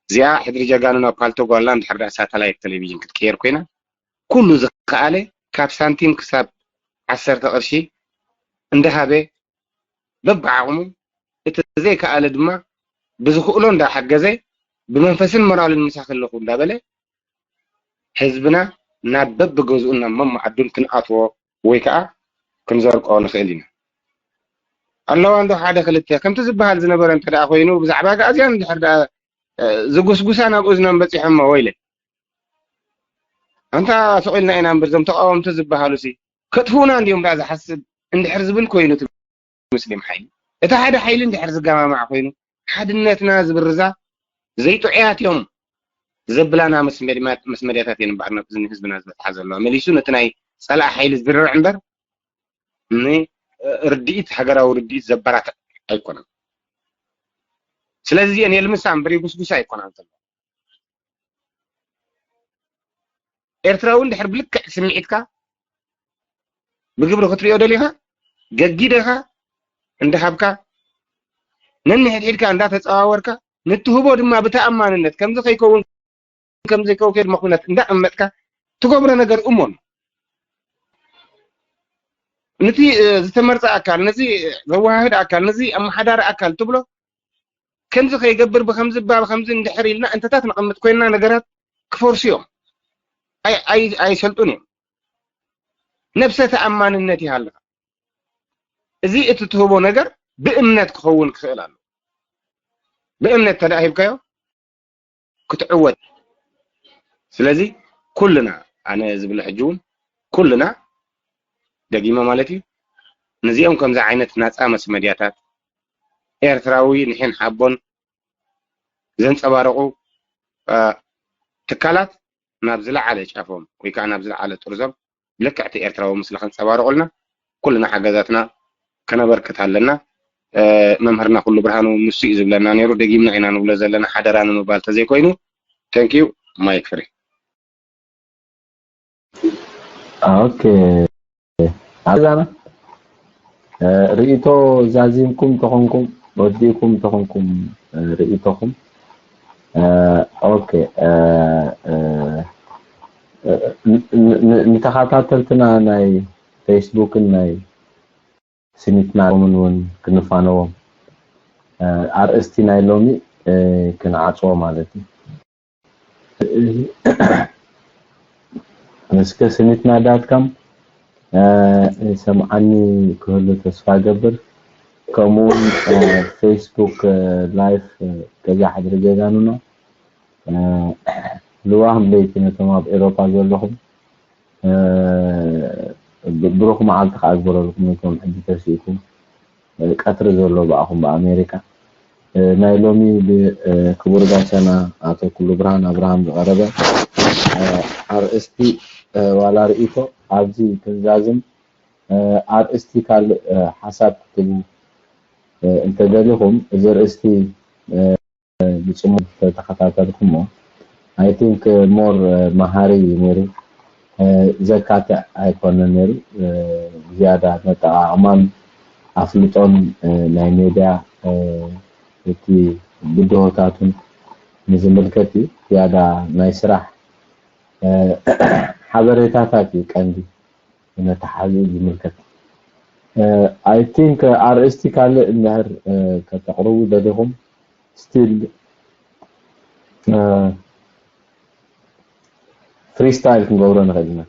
እዚኣ ሕድሪ ጀጋኑና ፓልቶ ጓልና እንድሕር ደኣ ሳተላይት ቴሌቪዥን ክትቅየር ኮይና፣ ኩሉ ዝኸኣለ ካብ ሳንቲም ክሳብ ዓሰርተ ቅርሺ እንዳሃበ፣ በብዓቕሙ፣ እቲ ዘይከኣለ ድማ ብዝኽእሎ እንዳሓገዘ፣ ብመንፈስን ሞራልን ምሳኺ ኣለኹ እንዳበለ፣ ህዝብና ናብ በብገዝኡን ናብ መመዓዱን ክንኣትዎ ወይ ከዓ ክንዘርቆ ንኽእል ኢና። ኣለዋ እንዶ ሓደ ክልተ ከምቲ ዝበሃል ዝነበረ እንተ ደኣ ኮይኑ፣ ብዛዕባ ኣግኣዝያን እንድሕር ደኣ፣ እ፣ ዝጉስጉሳ ናብ እዝኖም በጺሖሞ፣ ወይለ። ኣንታ ስቕ ኢልና ኢና እምበር፣ እዞም ተቃወምቲ ዝበሃሉ ሲ ከጥፍኡና እንዲዮም ደኣ ዝሓስብ እንድሕር ዝብል ኮይኑ፣ እቲ ሙስሊም ሓይሊ፣ እቲ ሓደ ሓይሊ እንድሕር ዝገማማዕ ኮይኑ፣ ሓድነትና ዝብርዛ ዘይጥዑያት እዮም ዘብላና መስመድያታት፣ መስመድያታት እየን እምበኣር ናብ እዝኒ ህዝብና ዝበጽሓ ዘለዋ። መሊሱ ነቲ ናይ ጸላኢ ሓይሊ ዝድርዕ እምበር፣ ንርድኢት፣ ሃገራዊ ርድኢት ዘበራትዕ ኣይኮነን። ስለዚ እዚአን የልምሳ እምበር የጉስጉሳ ኣይኮናን ዘሎ። ኤርትራዊ እንድሕር ብልክዕ ስምዒትካ ብግብሪ ክትሪኦ ደሊኻ፣ ገጊደኻ እንዳሃብካ፣ ነንሕድሕድካ እንዳተጸዋወርካ፣ ንትህቦ ድማ ብተኣማንነት፣ ከምዚ ከይከውን፣ ከምዚ ከይከውን ቅድመ ኩነት እንዳቐመጥካ ትገብሮ ነገር እሞ ኣሎ። ነቲ፣ እ፣ ዝተመርጸ ኣካል፣ ነዚ ዘወሃህድ ኣካል፣ ነዚ ኣመሓዳሪ ኣካል ትብሎ፣ ከምዚ ከይገብር፣ ብከምዚ እባ ብከምዚ እንድሕር ኢልና እንተታት ነቐምጥ ኮይንና፣ ነገራት ክፈርሱ እዮም። ኣይ-፣ ኣይ-፣ ኣይሰልጡን እዮም። ነብሰ ተኣማንነት ይሃልኻ። እዚ እቲ ትህቦ ነገር ብእምነት ክኸውን ክኽእል ኣለዎ። ብእምነት ተደኣ ሂብካዮ፣ ክትዕወት። ስለዚ ኩልና፣ ኣነ ዝብሎ ሕጂ እውን ኩልና፣ ደጊመ ማለት እዩ፣ ነዚኦም ከምዚ ዓይነት ናጻ መስመድያታት፣ ኤርትራዊ ንሕን ሓቦን ዘንጸባርቑ፣ እ፣ ትካላት ናብ ዝለዓለ ጫፎም ወይ ከዓ ናብ ዝለዓለ ጥርዞም ልክዕ እቲ ኤርትራዊ ምስሊ ከንጸባርቑልና ኩልና ሓገዛትና ከነበርክት ኣለና። እ፣ መምህርና ኩሉ ብርሃኑ ንሱ እዩ ዝብለና ነይሩ፣ ደጊምና ኢና ንብሎ ዘለና ሓደራ ንምባል ተዘይኮይኑ። Thank you፣ ማይክ ፍሪ። ኦኬ፣ ኣብዛና፣ እ፣ ርእይቶ ዛዚምኩም ተኾንኩም፣ ወዲእኩም ተኾንኩም፣ እ፣ ርእይቶኹም፣ እ፣ ኦኬ፣ እ፣ እ፣ እ፣ ን-፣ ን-፣ ን-፣ ንተኸታተልትና ናይ ፌስቡክን ናይ ስኒትና ዳትኮምን እውን ክንፋነዎም፣ እ፣ ኣርእስቲ ናይ ሎሚ፣ እ፣ ክንዓጽዎ ማለት እዩ። እስከ ስኒትና ዳትኮም፣ እ፣ ሰምዓኒ ክህሉ ተስፋ ገብር። ከምኡውን፣ እ፣ ፌስቡክ፣ እ፣ ላይፍ፣ እ፣ ገዛ ሕድሪ ጀጋኑና፣ እ፣ ልዋም ለይቲ ነቶም ኣብ ኤሮፓ ዘለኹም፣ እ፣ ብ-፣ ብሩኽ መዓልቲ ከኣ ግበረልኩም ነቶም ሕጂ ተሲእኩም። እ፣ ቀትሪ ዘሎ ብኣኹም ብኣሜሪካ። እ፣ ናይ ሎሚ ብ-፣ እ፣ ክቡር ጋሻና ኣቶ ኩሉ ብርሃን ኣብርሃም ዝቐረበ፣ እ፣ ኣርእስቲ፣ እ፣ ዋላ ርእይቶ ኣብዚ ክንዛዝም፣ እ፣ ኣርእስቲ ካልእ፣ እ፣ ሓሳብ ክትቡ፣ እ፣ እንተደሊኹም፣ እዚ ርእስቲ፣ እ፣ ብጽሙድ ተተኸታተልኩሞ፣ I think more መሃሪ እዩ ነይሩ። እ፣ ዘካትዕ ኣይኮነን ነይሩ። እ፣ ዝያዳ ነጠቓቕማን ኣፍልጦን፣ እ፣ ናይ ሜድያ፣ እ፣ እቲ ብድሆታቱን ንዝምልከት እዩ። ዝያዳ ናይ ስራሕ፣ እ፣ ሓበሬታታት እዩ ቀንዲ ነቲ ሓዚ ዝምልከት። እ፣ I think ኣርእስቲ ካልእ እንድሕር፣ እ፣ ከተቕርቡ ደሊኹም፣ ስቲል፣ እ፣ ፍሪስታይል ክንገብሮ ንኽእል ኢና።